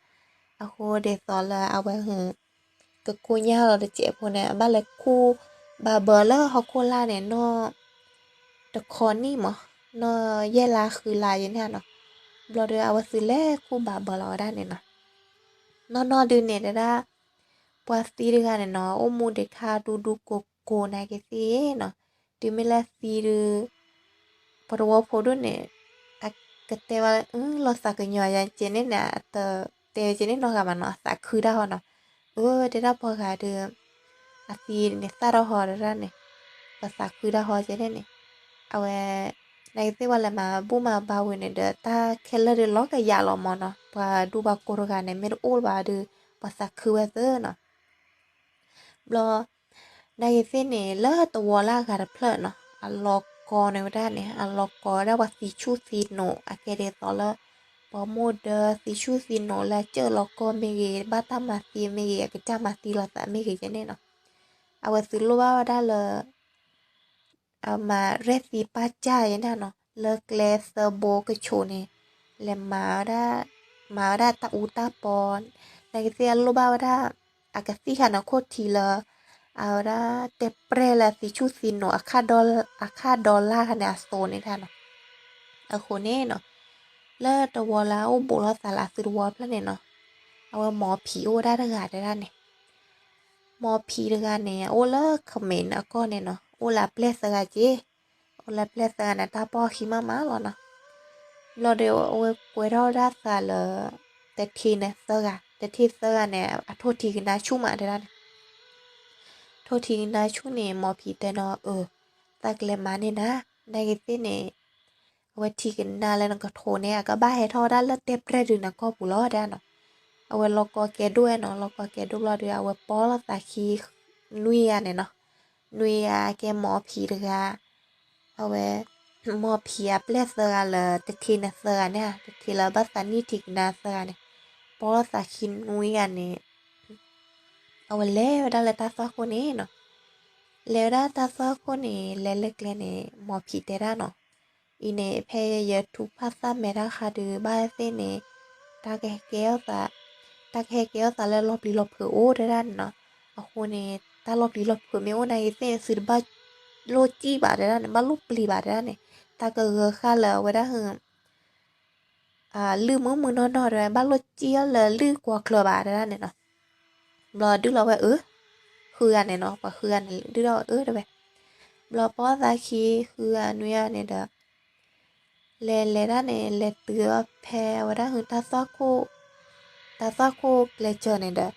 အဃိဒ်သိးလၢအဝဲ ကကိညၢ်လီၤတစဲးဖိန့ၣ် အဘၣ်လဲၤခူၣ်ဘၣ်ဘၢလၢဟီၣ်ခိၣ်လာ်န့ၣ် နီၢ်တခီနံၣ်မး, နီၢ်ယဲၢ်လါဃုလါယဲန့ၣ်နီၤ, ဘျီဒီးအဝဲသုလဲၤခူၣ်ဘၣ်ဘၢလီၤဝဲဒၣ်န့ၣ်နီၤ, နီၢ်နီၢ်ဒုးန့ၣ်တဲဒၣ် ပှၤသံတဂၤန့ၣ်နီၤ အိၣ်မူဒံးခါဒူဒူကိးကိးနာ်က့ၤသ့နီၤ, တုၤမ့ၢ်လၢသံဒုး ပှၤတဝီဖိဒိၣ်န့ၣ် အကတဲဝဲလၢ လီၤသးကညီၤယၤကဲန့ၣ်န့ၣ် အတတဲဝဲကဲန့ၣ်နီတဂၤဘၣ်နီၤ အသးခုတၢ်ဟီနီၤ, အၢ တဲဒၣ်ပှၤဂၤဒီး အသံန့ၣ်သၣ်ထီၣ်ဟီတဲဒၣ်န့ၣ်, ပသးခုတၢ်ဟီကဲန့ၣ်န့ၣ်, အဝဲ နာ်က့ၤသ့ၣ်ပှၤလဲၤမၤဘူၣ်မၤဘါဝံၤန့ၣ်ဒီး တၢ်ခဲလၢာ်ဒီးလီၤကယၤလီၤမးနီၤ, ပှၤဒူပှၤကိးတဂၤန့ၣ် မ့ၢ်တအိၣ်လၢၤဘၣ်ဒီး ပှၤသးခုဝဲသ့နီၤ ဘျီ နာ်က့ၤသ့ၣ်န့ၣ် လၢတဝီလၢအဂၤတဖျၢၣ်နီၤ အလီၤကိးန့ၢ်ဝဲဒၣ်န့ၣ် အလီၤကိးဝဲဒၣ်ပှၤသံဆူၣ်သံနိး အကဲဒ်သိးလၢ ပိာ်မုၣ်ဒၢသံဆူၣ်သံနိးလၢအစၢၢ်လီၤကီၢ်မ့ၢ်ဂ့ၤ, ဘၣ်တၢ်မၤသံမ့ၢ်ဂ့ၤ, အကစၢ်မၤသံလိာ်သးမ့ၢ်ဂ့ၤကဲန့ၣ်နီၤ, အဝဲသုလိၣ်ဘၣ်ဝဲဒၣ်လၢ အမၤရဲၣ်သံပၢ်စၢ်ယဲန့ၣ်နီၤ, လၢကျဲသၢဘိကဆိးန့ၣ်, လဲၤမၤဝဲဒၣ်, မၤဝဲဒၣ်တၢ်အူတၢ်ပီ, နာ်က့သ့ၣ်အလိၣ်ဘၣ်ဝဲဒၣ်, အကသံၣ်ဃာ်န့ၣ်ခိၣ်ထံးလၢ, အဝဲဒၣ်တဲပြဲၢ်လၢအသံဆူၣ်သံနိး, အခၣ်ဒီလၢ်ခါန့ၣ်အသိးန့ၣ်တၢ်နီၤ, အဃိန့ၣ်နီၤ, လၢတဝီလၢအအိၣ်ဘူးလိာ်သးလၢအသုတဝီဖျၢၣ်န့ၣ်နီၤ, အဝဲမိၤဖံးအိၣ်ဝဲဒၣ်တဂၤတဲဒၣ်န့ၣ် မိၤဖံးတဂၤန့ၣ် အအိၣ်လၢ ခမဲၣ်န့ၣ် အကီၢ်န့ၣ်နီၤ, အိၣ်လၢအပျဲၢ်သၢဂၤက့, အိၣ်လၢအပျဲၢ်သၢဂၤန့ၣ် တၢ်ပီၢ်ခံမးမးလီၤနီၤ, ဘျီဒီးအဝဲကွဲထီၣ်ဝဲဒၣ်သးလၢ, တထ့န့ၣ်သၢဂၤ, တထ့သၢဂၤန့ၣ် အထိၣ်ထံကနါဆူၣ်မးတဲဒၣ်န့ၣ်, ထိၣ်ထံကနါဆူၣ်န့ၣ် မိၤဖံးတဲနီၤ, အၢ, သးကလဲၤမၤန့ၢ်နၤ, နာ်က့သ့ၣ်န့ၣ် အဝဲထံကနါလၢနကထိးန့ၣ် အကဘၣ်ဟဲထီၣ်ဝဲဒၣ်လၢတဲပြဲၢ်ဒုးနၤကီၢ်ပူၤလီၤတဲဒၣ်နီၤ, အဝဲလီၤကီကဲဒိၣ်ဝဲနီၤ, လီၤကီကဲဒိၣ်ဘျီဒီး အဝဲပီၢ်လိာ်သးခံ, နွံဂၤန့ၣ်နီၤ, နွံဂၤကဲမိၤဖံးတဂၤ, အဝဲ, မိၤဖံးအပျဲၢ်သၢဂၤလၢတထ့န့ၣ်သၢဂၤန့ၣ်ဧါ, တထ့လၢဘၣ်သးနံၣ်ထံကနါသၢဂၤန့ၣ်, ပီၢ်လိာ်သးခံနွံဂၤန့ၣ်, အဝဲလဲၤဝဲဒၣ်လၢတၢ်သွၣ်ခိၣ်န့ၣ်နီၤ, လဲၤဝဲဒၣ်တၢ်သွၣ်ခိၣ်န့ၣ် လဲၤလၢကျဲန့ၣ် မိၤဖံးတဲဒၣ်နီၤ, အံၤန့ၣ် ဖဲယထူဖၣ်သၣ်မဲာ်တၢ်ဃးဒုး ဘၣ်သ့ၣ်န့ၣ်, တၢ်ကဟဲကဲထီၣ်သး, တၢ်ကဟဲကဲထီၣ်သးလၢလီၤပျံၤလီၤဖုးအိၣ်တဲဒၣ်န့ၣ်နီၤ, အဃိန့ၣ် တၢ်လီၤပျံၤလီၤဖုးမ့ၢ်အိၣ်နာ်က့သ့ၣ်န့ၣ် သုတဘၣ်လိၣ်စံၣ်ဘၣ်တဲဒၣ်န့ၣ်, ဘၣ်လိၣ်ပျံၤဘၣ်တဲဒၣ်န့ၣ်, တၢ်ကဂၢၤဃာ်လၢအဝဲဒၣ်ဟု လုၢ်မုာ်မုာ်နီၢ်နီၢ်တဲဝဲ, ဘၣ်လိၣ်စံၣ်အီၤလၢလုၢ်ကွီၤချၢဘၣ်တဲဒၣ်န့ၣ်နီၤ, ဘျီဒုးလီၤဝဲအၢ, ဃုဂၤန့ၣ်နီၤ, ပှၤဃုဂၤန့ၣ်ဒုးလီၤဝဲအၢတဲဝဲ, ဘျီပီၢ်လိာ်သးခံဃုဂၤနွံဂၤန့ၣ်ဒီး လဲၤလဲၤဒၣ်န့ၣ် လဲၤတုၤအီၤဖဲအဝဲဒၣ်ဟုတၢ်သွၣ်ခိၣ်, တၢ်သွၣ်ခိၣ်ကျဲစၢၤန့ၣ်ဒီး,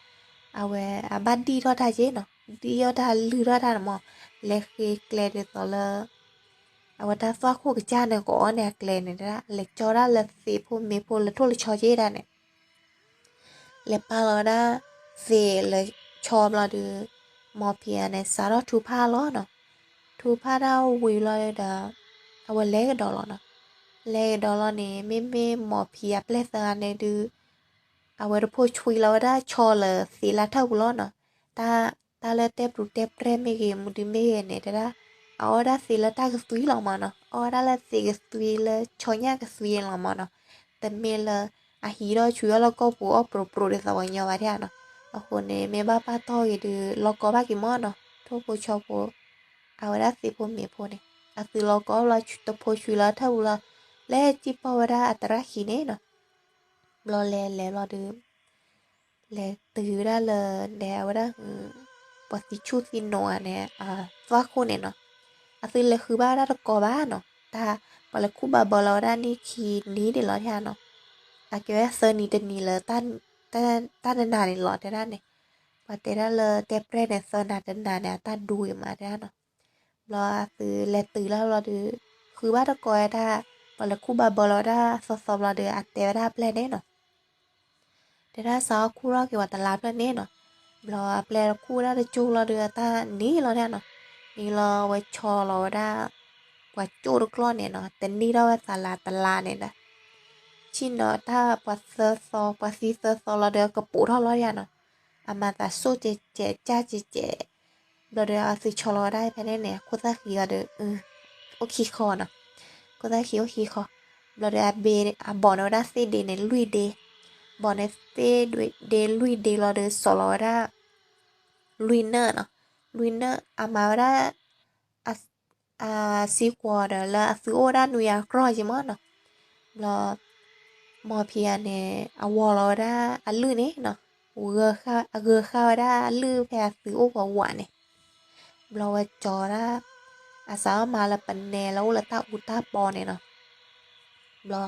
အဝဲအဘၣ်ဒံၣ်ထီၣ်တၢ်က့နီၤ, ဒံၣ်ထီၣ်တၢ်လုၢ်ထီၣ်တၢ်န့ၣ်မး, လဲၤဃ့ကျဲဒ်သိးလၢ အဝဲတၢ်သွၣ်ခိၣ်ကစၢ်န့ၣ် ကအီၣ်န့ၢ်အကျဲန့ၣ်ဒၣ်, လဲၤကၠီဒၣ်လၢသ့ၣ်ဖိမ့ၢ်ဖိလၢထိၣ်လၢဆီက့ဒၣ်န့ၣ်, လဲၤပာ်လီၤဝဲဒၣ်သ့ၣ်လၢဆီဘျီဒီး, မိၤဖံးဧါန့ၣ် စးထီၣ်ထူဖၣ်လီၤနီၤ, ထူဖၣ်ဒၣ်ဝံၤလီၤဒီး, အဝဲလဲၤကဒီးလီၤနီၤ, လဲၤကဒီးလီၤန့ၣ် မ့မ့ၢ်မိၤဖံးအပျဲၢ်သၢဂၤန့ၣ်ဒုး အဝဲတဖိဆွံလီၤဝဲဒၣ်ဆီလၢသ့ၣ်လၢထၢၣ်ပူၤလီၤနီၤ, တၢ်, တၢ်လၢတဲပျုၤတဲပြဲၢ်မ့ၢ်ဂ့ၤ မူဒုမ့ၢ်ဂ့ၤန့ၣ် တဲဒၣ်, အအီၣ်ဝဲဒၣ်သ့ၣ်လၢတၢ်ကသွံလီၤမးနီၤ, အီၣ်ဝဲဒၣ်လၢသ့ၣ်ကသွံလၢဆီညၣ်ကသွံလီၤမးနီၤ, တမ့ၢ်လၢ, အဟံးထီၣ်ဆွံအီၣ်လၢကီၢ်ပူၤအီၣ်ပြိပြိဒ်သိးပှၤကညီဘၣ်ဒၣ်နီၤ, အဃိန့ၣ် မ့ၢ်ဘၣ်ပာ်တီၢ်ဂ့ၤဒုး လီၤကီဘၣ်က့ၤမးနီၤ, ထိၣ်ဖိဆီဖိ အဝဲဒၣ်သ့ၣ်ဖိမ့ၢ်ဖိန့ၣ် အသုးလီၤကီဘျီတဖိဆွံလၢထၢၣ်ပူၤလီၤ, လဲၤစံၣ်ပီၢ်ဝဲဒၣ်အတရၣ်ခံန့ၣ်နီၤ, ဘျီလဲၤလဲၤဘျီဒီး, လဲၤတုၤဝဲဒၣ်လၢ, ဒဲးအဝဲဒၣ်ဟု, ပှၤသံဆူၣ်သံနိးဧါန့ၣ်, သွၣ်ခိၣ်န့ၣ်နီၤ, အသုလဲၤဃုဘၣ်ဝဲဒၣ်တကိးဘၣ်နီၤ, တၢ်, ပှၤလဲၤခူၣ်ဘၣ်ဘၢလီၤဝဲဒၣ်န့ၣ်ခံနံၤန့ၣ်လီၤဒၣ်နီၤ, အကဲဝဲသၢနံၤတနံၤလၢ, တၢ်တနၤန့ၣ်လီၤတဲဒၣ်န့ၣ်, ပှၤတဲဒၣ်လၢတဲပြဲၢ်န့ၣ် သၢနၤတနၤန့ၣ် အတၢ်ဒိဂ့ၤမးတဲဒၣ်နီၤ, ဘျီအသုလဲၤတုၤလၢဘျီဒီး, ဃုဘၣ်တကိးဝဲဒၣ်, ပှၤလဲၤခူၣ်ဘၣ်ဘၢလီၤဝဲဒၣ်သီသီဘျီဒီး အတဲဝဲဒၣ်အပျဲၢ်န့ၣ်နီၤ တဲဒၣ်စးထီၣ်ခူၣ်ထီၣ်က့ၤပှၤတလါဖျၢၣ်န့ၣ်နီၤ, ဘျီအပျဲၢ်တခူၣ်ဝဲဒၣ်တကၠိလီၤဒီးအတၢ်န့ၣ်လီၤဒၣ်နီၤ, န့ၣ်လီၤဝဲဆီလီၤဝဲဒၣ်, ပှၤကၠိတကျီၢ်န့ၣ်နီၤ တန့ၢ်ထီၣ်ဝဲသးလါတလါန့ၣ်ဒီး, ဆ့ၣ်နီၤတၢ်ပှၤသၢသီ ပှၤသံသၢသီလီၤဒီးကပိာ်ထီၣ်လီၤဒၣ်နီၤ, အမၤသးစိၣ်ကဲးကဲး ကၢ်ကဲးကဲး ဘျီဒီးအသုဆီလီၤဝဲဒၣ်ဖဲန့ၣ်န့ၣ် ခိၣ်သၣ်ဃံအီၤဒီး, အိၣ်ခံခီနီၤ, ခိၣ်သၣ်ဃံအိၣ်ခံခီ, ဘျီဒီးအဘ့ၣ်, အဘီၣ်န့ၢ်ဝဲဒၣ်သ့ၣ်ဒ့န့ၣ် လွံၢ်ဒ့, ဘီၣ်န့ၢ်သ့ၣ်ဒ့လွံၢ်ဒ့လီၤဒီး စီၤလီၤဝဲဒၣ်, လွံၢ်နၢၣ်နီၤ, လွံၢ်နၢၣ် အမၤဝဲဒၣ် အစံကွီၤဒီးလၢအသုအိၣ်ဝဲဒၣ်နွံဂၤကြီၢ်က့မးနီၤ, ဘျီ, မိၤဖံးဧါန့ၣ် အဝီၤလီၤဝဲဒၣ်အလုၢ်န့ၣ်နီၤ, အဂၢၤဃာ်ဝဲဒၣ်အလုၢ်ဖဲအသုအိၣ်ပှၤဝးန့ၣ်, ဘျီဝဲကၠီဒၣ်, အစးထီၣ်မၤလၢပနဲလၢအိၣ်လၢတၢ်အူတၢ်ပီန့ၣ်နီၤ, ဘျီ,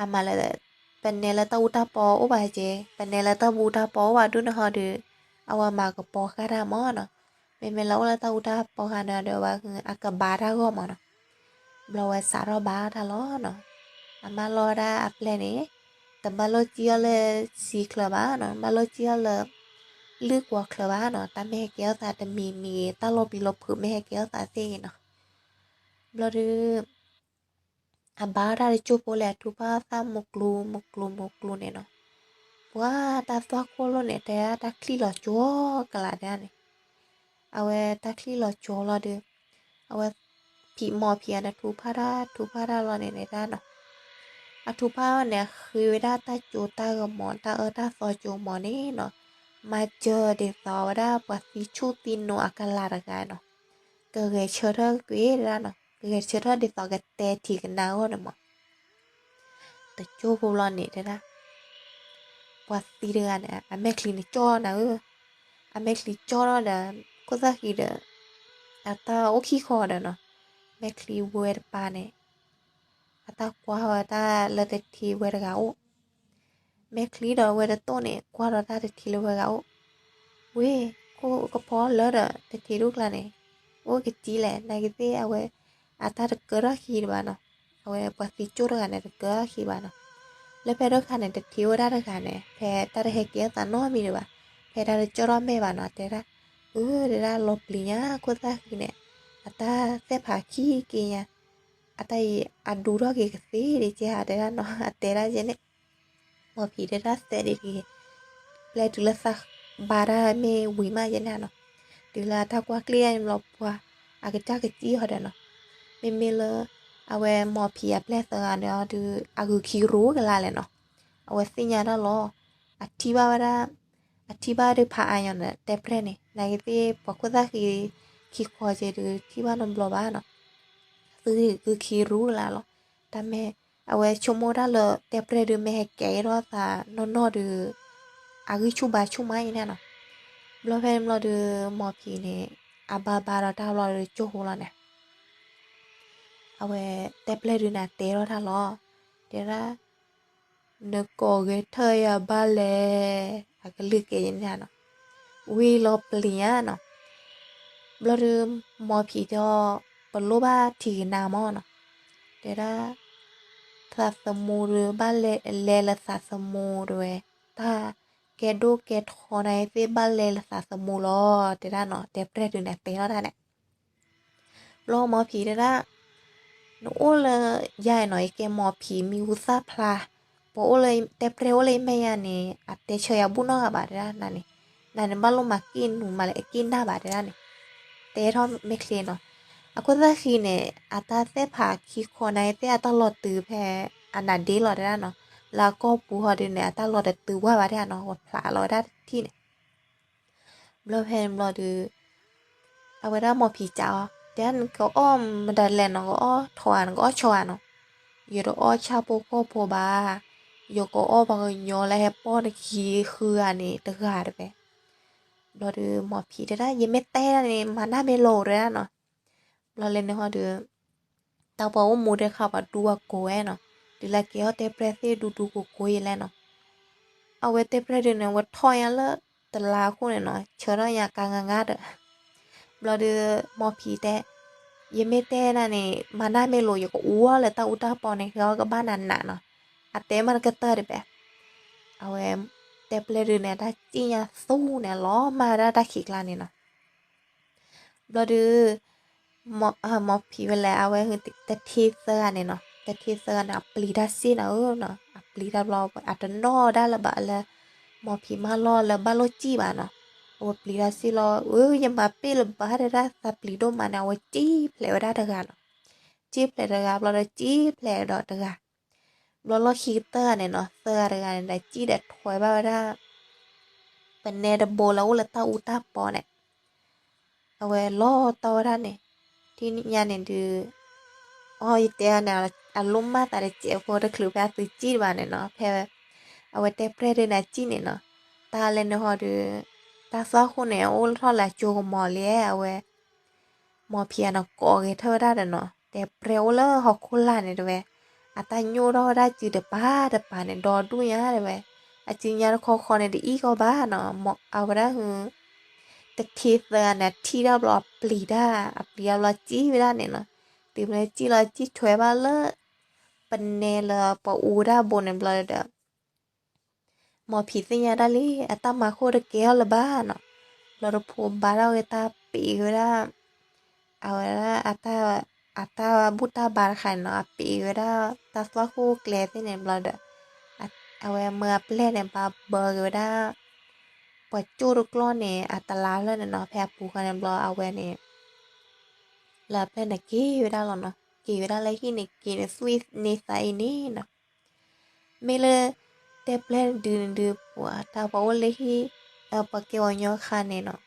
အမၤလၢ, ပနဲလၢတၢ်အူတၢ်ပီအိၣ်ဘၣ်က့, ပနဲလၢတၢ်အူတၢ်ပီအိၣ်ဘၣ်ဒိၣ်န့ၣ်ဟီဒီး, အဝဲမၤကပီၤဃာ်တၢ်မးနီၤ, မ့မ့ၢ်လၢအိၣ်လၢတၢ်အူတၢ်ပီဃာ်န့ၣ်ဒီး အဝဲအကဘါတၢ်ဂီၢ်မးနီၤ, ဘျီဝဲစးထီၣ်ဘါတၢ်လီၤနီၤ, အမၢလီၤဝဲဒၣ်အပျဲၢ်န့ၣ်, တဘၣ်လိၣ်စံၣ်အီၤလၢစံချၢဘၣ်နီၤ, ဘၣ်လိၣ်စံၣ်အီၤလၢ, လုၢ်ကွီၤချၢဘၣ်နီၤ, တၢ်မ့ၢ်ဟဲကဲထီၣ်သးတမံၤမံၤဂ့ၤ, တၢ်လီၤပျံၤလီၤဖုးမ့ၢ်ဟဲကဲထီၣ်သးသ့ၣ်ဂ့ၤနီၤ, ဘျီဒီး အဘါတၢ်တကၠိၢ်ဖိလဲၣ် အထူးဖးသၣ်မုၢ်ကျိၤမုၢ်ကျိၤမုၢ်ကျိၤန့ၣ်နီၤ, ပှၤတၢ်သွၣ်ခိၣ်လိၣ်န့ၣ် တဲဒၣ်တၢ်ချံၣ်လီၤကၠီကလးဒၣ်န့ၣ်, အဝဲတၢ်ချံၣ်လီၤကၠီလီၤဒီး, အဝဲ ဖံးမီၤဖံးဧါန့ၣ် ထူးဖးတၢ်ထူးဖးတၢ်လီၤန့ၣ်န့ၣ်ဒၣ်နီၤ, အထူးဖးန့ၣ် အဃ့ဝဲဒၣ်တၢ်ကၠိတၢ်ဂီၤမီၤ တၢ်အၢတၢ်သီကၠိမီၤန့ၣ်နီၤ, မၤစၢၤဒ်သိးဝဲဒၣ်ပှၤသံဆူၣ်သံနိအကလးတဂၤနီၤ, ကဂဲၤဆၢထၢၣ်ကွံာ်ဒၣ်နီၤ, ကဂဲၤဆၢထၢၣ်ဒ်သိးကတဲထံၣ်ကနၣ်အဂီၢ်န့ၣ်မီၤ တကၠိၢ်ဖိဘျီန့ၣ်တဲဒၣ်, ပှၤသံတဂၤန့ၣ် အမဲာ်ချံန့ၣ်ကၠီနၤဧၢ, အမဲာ်ချံကၠီထီၣ်ဒီး, ခိၣ်သၣ်ဃံဒီး, အတၢ်အိၣ်ခံခီဒီးနီၤ, မဲာ်ချံဝဲတပၤန့ၣ်, အတၢ်ကွၢ်ဝဲတၢ်လၢတထံဝဲတဂၤအိၣ်, မဲာ်ချံဒီးဝဲတတိၢ်န့ၣ် ကွၢ်ဒီးတၢ်တထံလၢဝဲတဂၤအိၣ်, ဝ့ၢ်, ခိၣ်ကဖီလၢဒီးတထံဒူၣ်ကျါန့ၣ်, အိၣ်ကစံလဲၣ် နာ်က့သ့ၣ်အဝဲ, အတၢ်တကၢထီၣ်ခံတဘၣ်နီၤ, အဝဲပှၤသံကၠိၢ်တဂၤန့ၣ် တကၢထီၣ်ခံဘၣ်နီၤ, လၢဖဲဒိၣ်ခါန့ၣ် တထံအိၣ်ဝဲဒၣ်တဂၤန့ၣ် ဖဲတၢ်တဟဲကဲထီၣ်သးနီတမံၤဒံးဘၣ်, ဖဲတၢ်တကၠီၣ်ထီၣ်မဲာ်ဘၣ်နီၤ တဲဒၣ်, အၢ တဲဒၣ်လီၤပျံၤညါ ခိၣ်သၣ်ဃံန့ၣ်, အတၢ်သဲၣ်ဖးခံက့ၤညါ, အတၢ်အံၤအဒူထီၣ်က့ၤကသ့ဒံးကဲဧါ တဲဒၣ်နီၤ အတဲဒၣ်ယဲန့ၣ် မီၤဖံးတဲဒၣ်သဲးဒ်တဂ့ၤ, ပျဲတုၤလၢသးဘါတၢ်မ့ၢ်ဝံၤမးယဲန့ၣ်နီၤ, တုၤလၢအတၢ်ကွၢ်ကျ့ၣ်ယဲန့ၣ်ဘျီပှၤ, အကစၢ်ကစံဟီဒီးနီၤ, မ့မ့ၢ်လၢ, အဝဲမီၤဖံးအပျဲၢ်သၢဂၤန့ၣ်အီၤဒီး အဂုာ်ခံရူကလါလဲၣ်နီၤ, အဝဲသ့ၣ်ညါတၢ်လီၤ, အထံၣ်ဘၣ်ဝဲဒၣ်, အထံၣ်ဘၣ်ဒုးဖးအါညီန့ၣ် တဲပျဲၢ်န့ၣ် နာ်က့သ့ၣ်ပှၤခိၣ်သၣ်ဃံ, ခံခီက့ၤဒုးထံၣ်ဘၣ်နီတဘျီဘၣ်နီၤ, သုဂုာ်ခံရူကလါလီၤ, တၢ်မ့ၢ်, အဝဲဆိကမိၣ်ဒၣ်လၢတဲပျဲၢ်ဒုးမ့ၢ်ဟဲကဲထီၣ်သးနီၢ်နီၢ်ဒီး, အဂံၢ်ဆူၣ်ဘါဆူၣ်မးအံၤန့ၣ်နီၤ, ဘျီဖဲန့ၣ်ဘျီဒီး, မီၤဖံးန့ၣ်, အဘါဘါဒီးတၢ်ဘျီဒီးကၠိၢ်ဟိလီၤန့ၣ် အဝဲတဲပျဲၢ်ဒုးန့ၣ်တဲထီၣ်တၢ်လီၤ, တဲဒၣ်, နကိးဂဲၤထၢၣ်ယၤဘၣ်လဲၣ်, အကလုၢ်ကဲယဲန့ၣ်နီၤ, ဝံၤလီၤပျံၤညါနီၤ, ဘျီဒီး, မီၤဖံးတဲအီၤ, ပလိၣ်ဘၣ်ထံၣ်ကနၣ်မးနီၤ, တဲဒၣ်, သးသမူဒီးဘၣ်လဲၤလဲၤလၢသးသမူတဝဲ, တၢ်ကဲဒိၣ်ကဲထီနၤအံၤသ့ၣ်ဘၣ်လဲၤလၢသးသမူလီၤ တဲဒၣ်နီၤ တဲပျဲၢ်ဒုးန့ၣ်တဲထီၣ်တၢ်န့ၣ် ဘျီမီၤဖံးတဲဒၣ်, နအိၣ်လၢယၤနီၤ ယကဲမီၤဖံးမံၤဟူသၣ်ဖျါ, ပှၤအိၣ်လၢတဲပျဲၢ်အိၣ်လၢယမဲာ်ညါန့ၣ် အတဲဆၢယၤဘူၣ်နီတဂၤဘၣ်တဲဒၣ်နၤန့ၣ်, နၤန့ၣ်ဘၣ်လိၣ်မၤက့ၢ်နူၤမၤလၢအက့ၢ်နၢ်ဘၣ်တဲဒၣ်န့ၣ်, တဲထီၣ်မဲာ်ချံနီၤ, အခိၣ်သၣ်ဃံန့ၣ် အတၢ်သဲၣ်ဖးခံခီနၤသ့ၣ်အတၢ်လီၤတုၤဖဲ, အနါဒ့လီၤတဲဒၣ်နီၤ, လၢအကီၢ်ပူၤဟီဒုးန့ၣ် အတၢ်လီၤတတုၤဝဲဘၣ်တဲဒၣ်နီၤ ကဖျးလီၤဝဲဒၣ်တထံၣ်န့ၣ် ဘျီဖဲန့ၣ်ဘျီဒီး, အဝဲဒၣ်မီၤဖံးကးအီၤ တဲဒၣ်နကအီၣ်မတၤလဲၣ်နီၤ ကအီၣ်ထိးဧါ နကအီၣ်ဆီဧါနီၤ, ယတအီၣ်ဆၣ်ဖိကီၢ်ဖိဘၣ်, ယကအီၣ်ပှၤကညီလၢဟဲပိာ်နခံဃုဂၤန့ၣ်တဂၤတဝဲ, ဘျီဒီးမီၤဖံးတဲဒၣ် ယမ့ၢ်တဲဒၣ်န့ၣ် မၤနၢ်မ့ၢ်လိာ်တဲဒၣ်နီၤ, ဘျီလဲၤနုာ်ဟီဒီး တၢ်ပှၤအိၣ်မူဒဲခါပှၤဒူပှၤကိးဝဲနီၤ, တုၤလၢကဲထီၣ်တဲပျဲၢ်သ့ၣ်ဒူဒူကိးကိးယဲလဲၣ်နီၤ, အဝဲတဲပျဲၢ်ဒုးန့ၣ် အဝဲထီၣ်ညါလၢတလါအဃိန့ၣ်နီၤ ဆၢထီၣ်ညါကါငါငါဒီး, ဘျီဒီး, မီၤဖံးတဲ, ယမ့ၢ်တဲဒၣ်န့ၣ် မၤနၢ်မ့ၢ်လိာ် ယကအူအီၣ်လၢတၢ်အူတၢ်ပီန့ၣ် ဟဲအီၣ်ကဘၣ်နးနးနီၤ, အတဲမးတကတၢၢ်တဘဲ, အဝဲ, တဲပျဲၢ်ဒုးန့ၣ် တၢ်စံၣ်ညါသူန့ၣ် လီၤမၢ်ဝဲဒၣ်တၢ်ခံးကျါန့ၣ်နီၤ ဘျီဒီး, မီၤဖံးဝဲလဲၣ် အဝဲတထံသၢဂၤန့ၣ်နီၤ တထံသၢဂၤန့ၣ် အပျံၤတၢ်စ့ၢ်နီၤဧၢနီၤ အပျံၤတၢ်ဘျီ အတနီၣ်ဒၣ်လၢၤဘၣ်လၢ, မီၤဖံးမၢလီၤလၢဘၣ်လိၣ်စံၣ်ဘၣ်နီၤ, အဝဲပျံၤတၢ်စ့ၢ်လီၤ အၢ ယမၤပ့ၢ်လၢၤဘၣ်တဲဒၣ်သးပျံၤဒိၣ်မးန့ၣ် အဝဲစံၣ်ဖျဲးဝဲဒၣ်တဂၤနီၤ, စံၣ်ဖျဲးတဂၤဘျီဒီးစံၣ်ဖျဲးဒီးတဂၤ ဘျီလီၢ်ခံကတၢၢ်ဂၤန့ၣ်နီၤ သၢဂၤတဂၤန့ၣ်ဒီးစံၣ်ဒီးထွဲဘၣ်ဝဲဒၣ် ပနဲတဘိလၢအိၣ်လၢတၢ်အူတၢ်ပီန့ၣ်, အဝဲလီၤတီဝဲဒၣ်န့ၣ်, ထံၣ်ညါန့ၣ်ဒုး, အီယတဲန့ၣ်, အလိၣ်မၢ်သးတစဲးဖိတချုးဖဲအသုစံၣ်တဘၣ်န့ၣ်နီၤ ဖဲ, အဝဲတဲပျဲၢ်ဒုးန့ၣ်စံၣ်န့ၣ်နီၤ, တၢ်လဲၤနုာ်ဟီဒီး, တၢ်သွၣ်ခိၣ်န့ၣ် အိၣ်ထီၣ်လၢအကၠိကမီၤလံအဝဲ မီၤဖံးအနီၤကိးဂဲၤထၢၣ်ဝဲဒၣ်ဒီးနီၤ တဲပျဲၢ်အိၣ်လၢဟီၣ်ခိၣ်လာ်န့ၣ်တဝဲ, အတၢ်ညိၣ်ထီၣ်ဝဲဒၣ်စုတပၤတပၤန့ၣ် ဒီဒူၣ်ညါတဝဲ, အစုညါတခီခီန့ၣ်တအံၣ်ကီဘၣ်နီၤ အဝဲဒၣ်ဟု, တထံသၢဂၤန့ၣ် ထံၣ်တၢ်ဘျီအပျံၤတၢ် အပျံၤတၢ်ဘျီစံၣ်ဝဲဒၣ်န့ၣ်နီၤ, တုၤမ့ၢ်စံၣ်လီၤစံၣ်ထွဲဘၣ်လၢ, ပနဲလၢပှၤအူဒၣ်ဘိန့ၣ်ဘျီဒီး မီၤဖံးသ့ၣ်ညါဒၣ်လံ အတၢ်မၤခိၣ်တကဲထီၣ်လၢၤဘၣ်နီၤ, ဘျီတဖိဘါထီၣ်ဝဲတၢ်ပံးဝဲဒၣ်, အဝဲဒၣ်အတၢ်, အတၢ်ဘူၣ်တၢ်ဘါတခါန့ၣ်နီၤ အပံးဝဲဒၣ်တၢ်သွၣ်ခိၣ်ကျဲသ့ၣ်န့ၣ်ဘျီဒီး အဝဲမၢအပျဲၢ်န့ၣ် ဘၣ်ဘၢက့ၤဝဲဒၣ် ပှၤကၠိၣ်တကျီၢ်န့ၣ် အတလါဖျၢၣ်န့ၣ်နီၤ ဖဲအပူၤဃီန့ၣ်ဘျီအဝဲန့ၣ် လၢအပျဲၢ်န့ၣ်က့ၤဝဲဒၣ်လီၤနီၤ က့ၤဝဲဒၣ်လၢဟံၣ်န့ၣ် က့ၤန့ၣ်သွံၣ်န့ၢ်သးအံၤန့ၣ်နီၤ မ့ၢ်လၢ တဲပျဲၢ်ဒုန့ၣ်ဒုး ပှၤတၢ်ပှၤအိၣ်လၢဟံၣ် ပှၤကဲပှၤကညီခါန့ၣ်နီၤ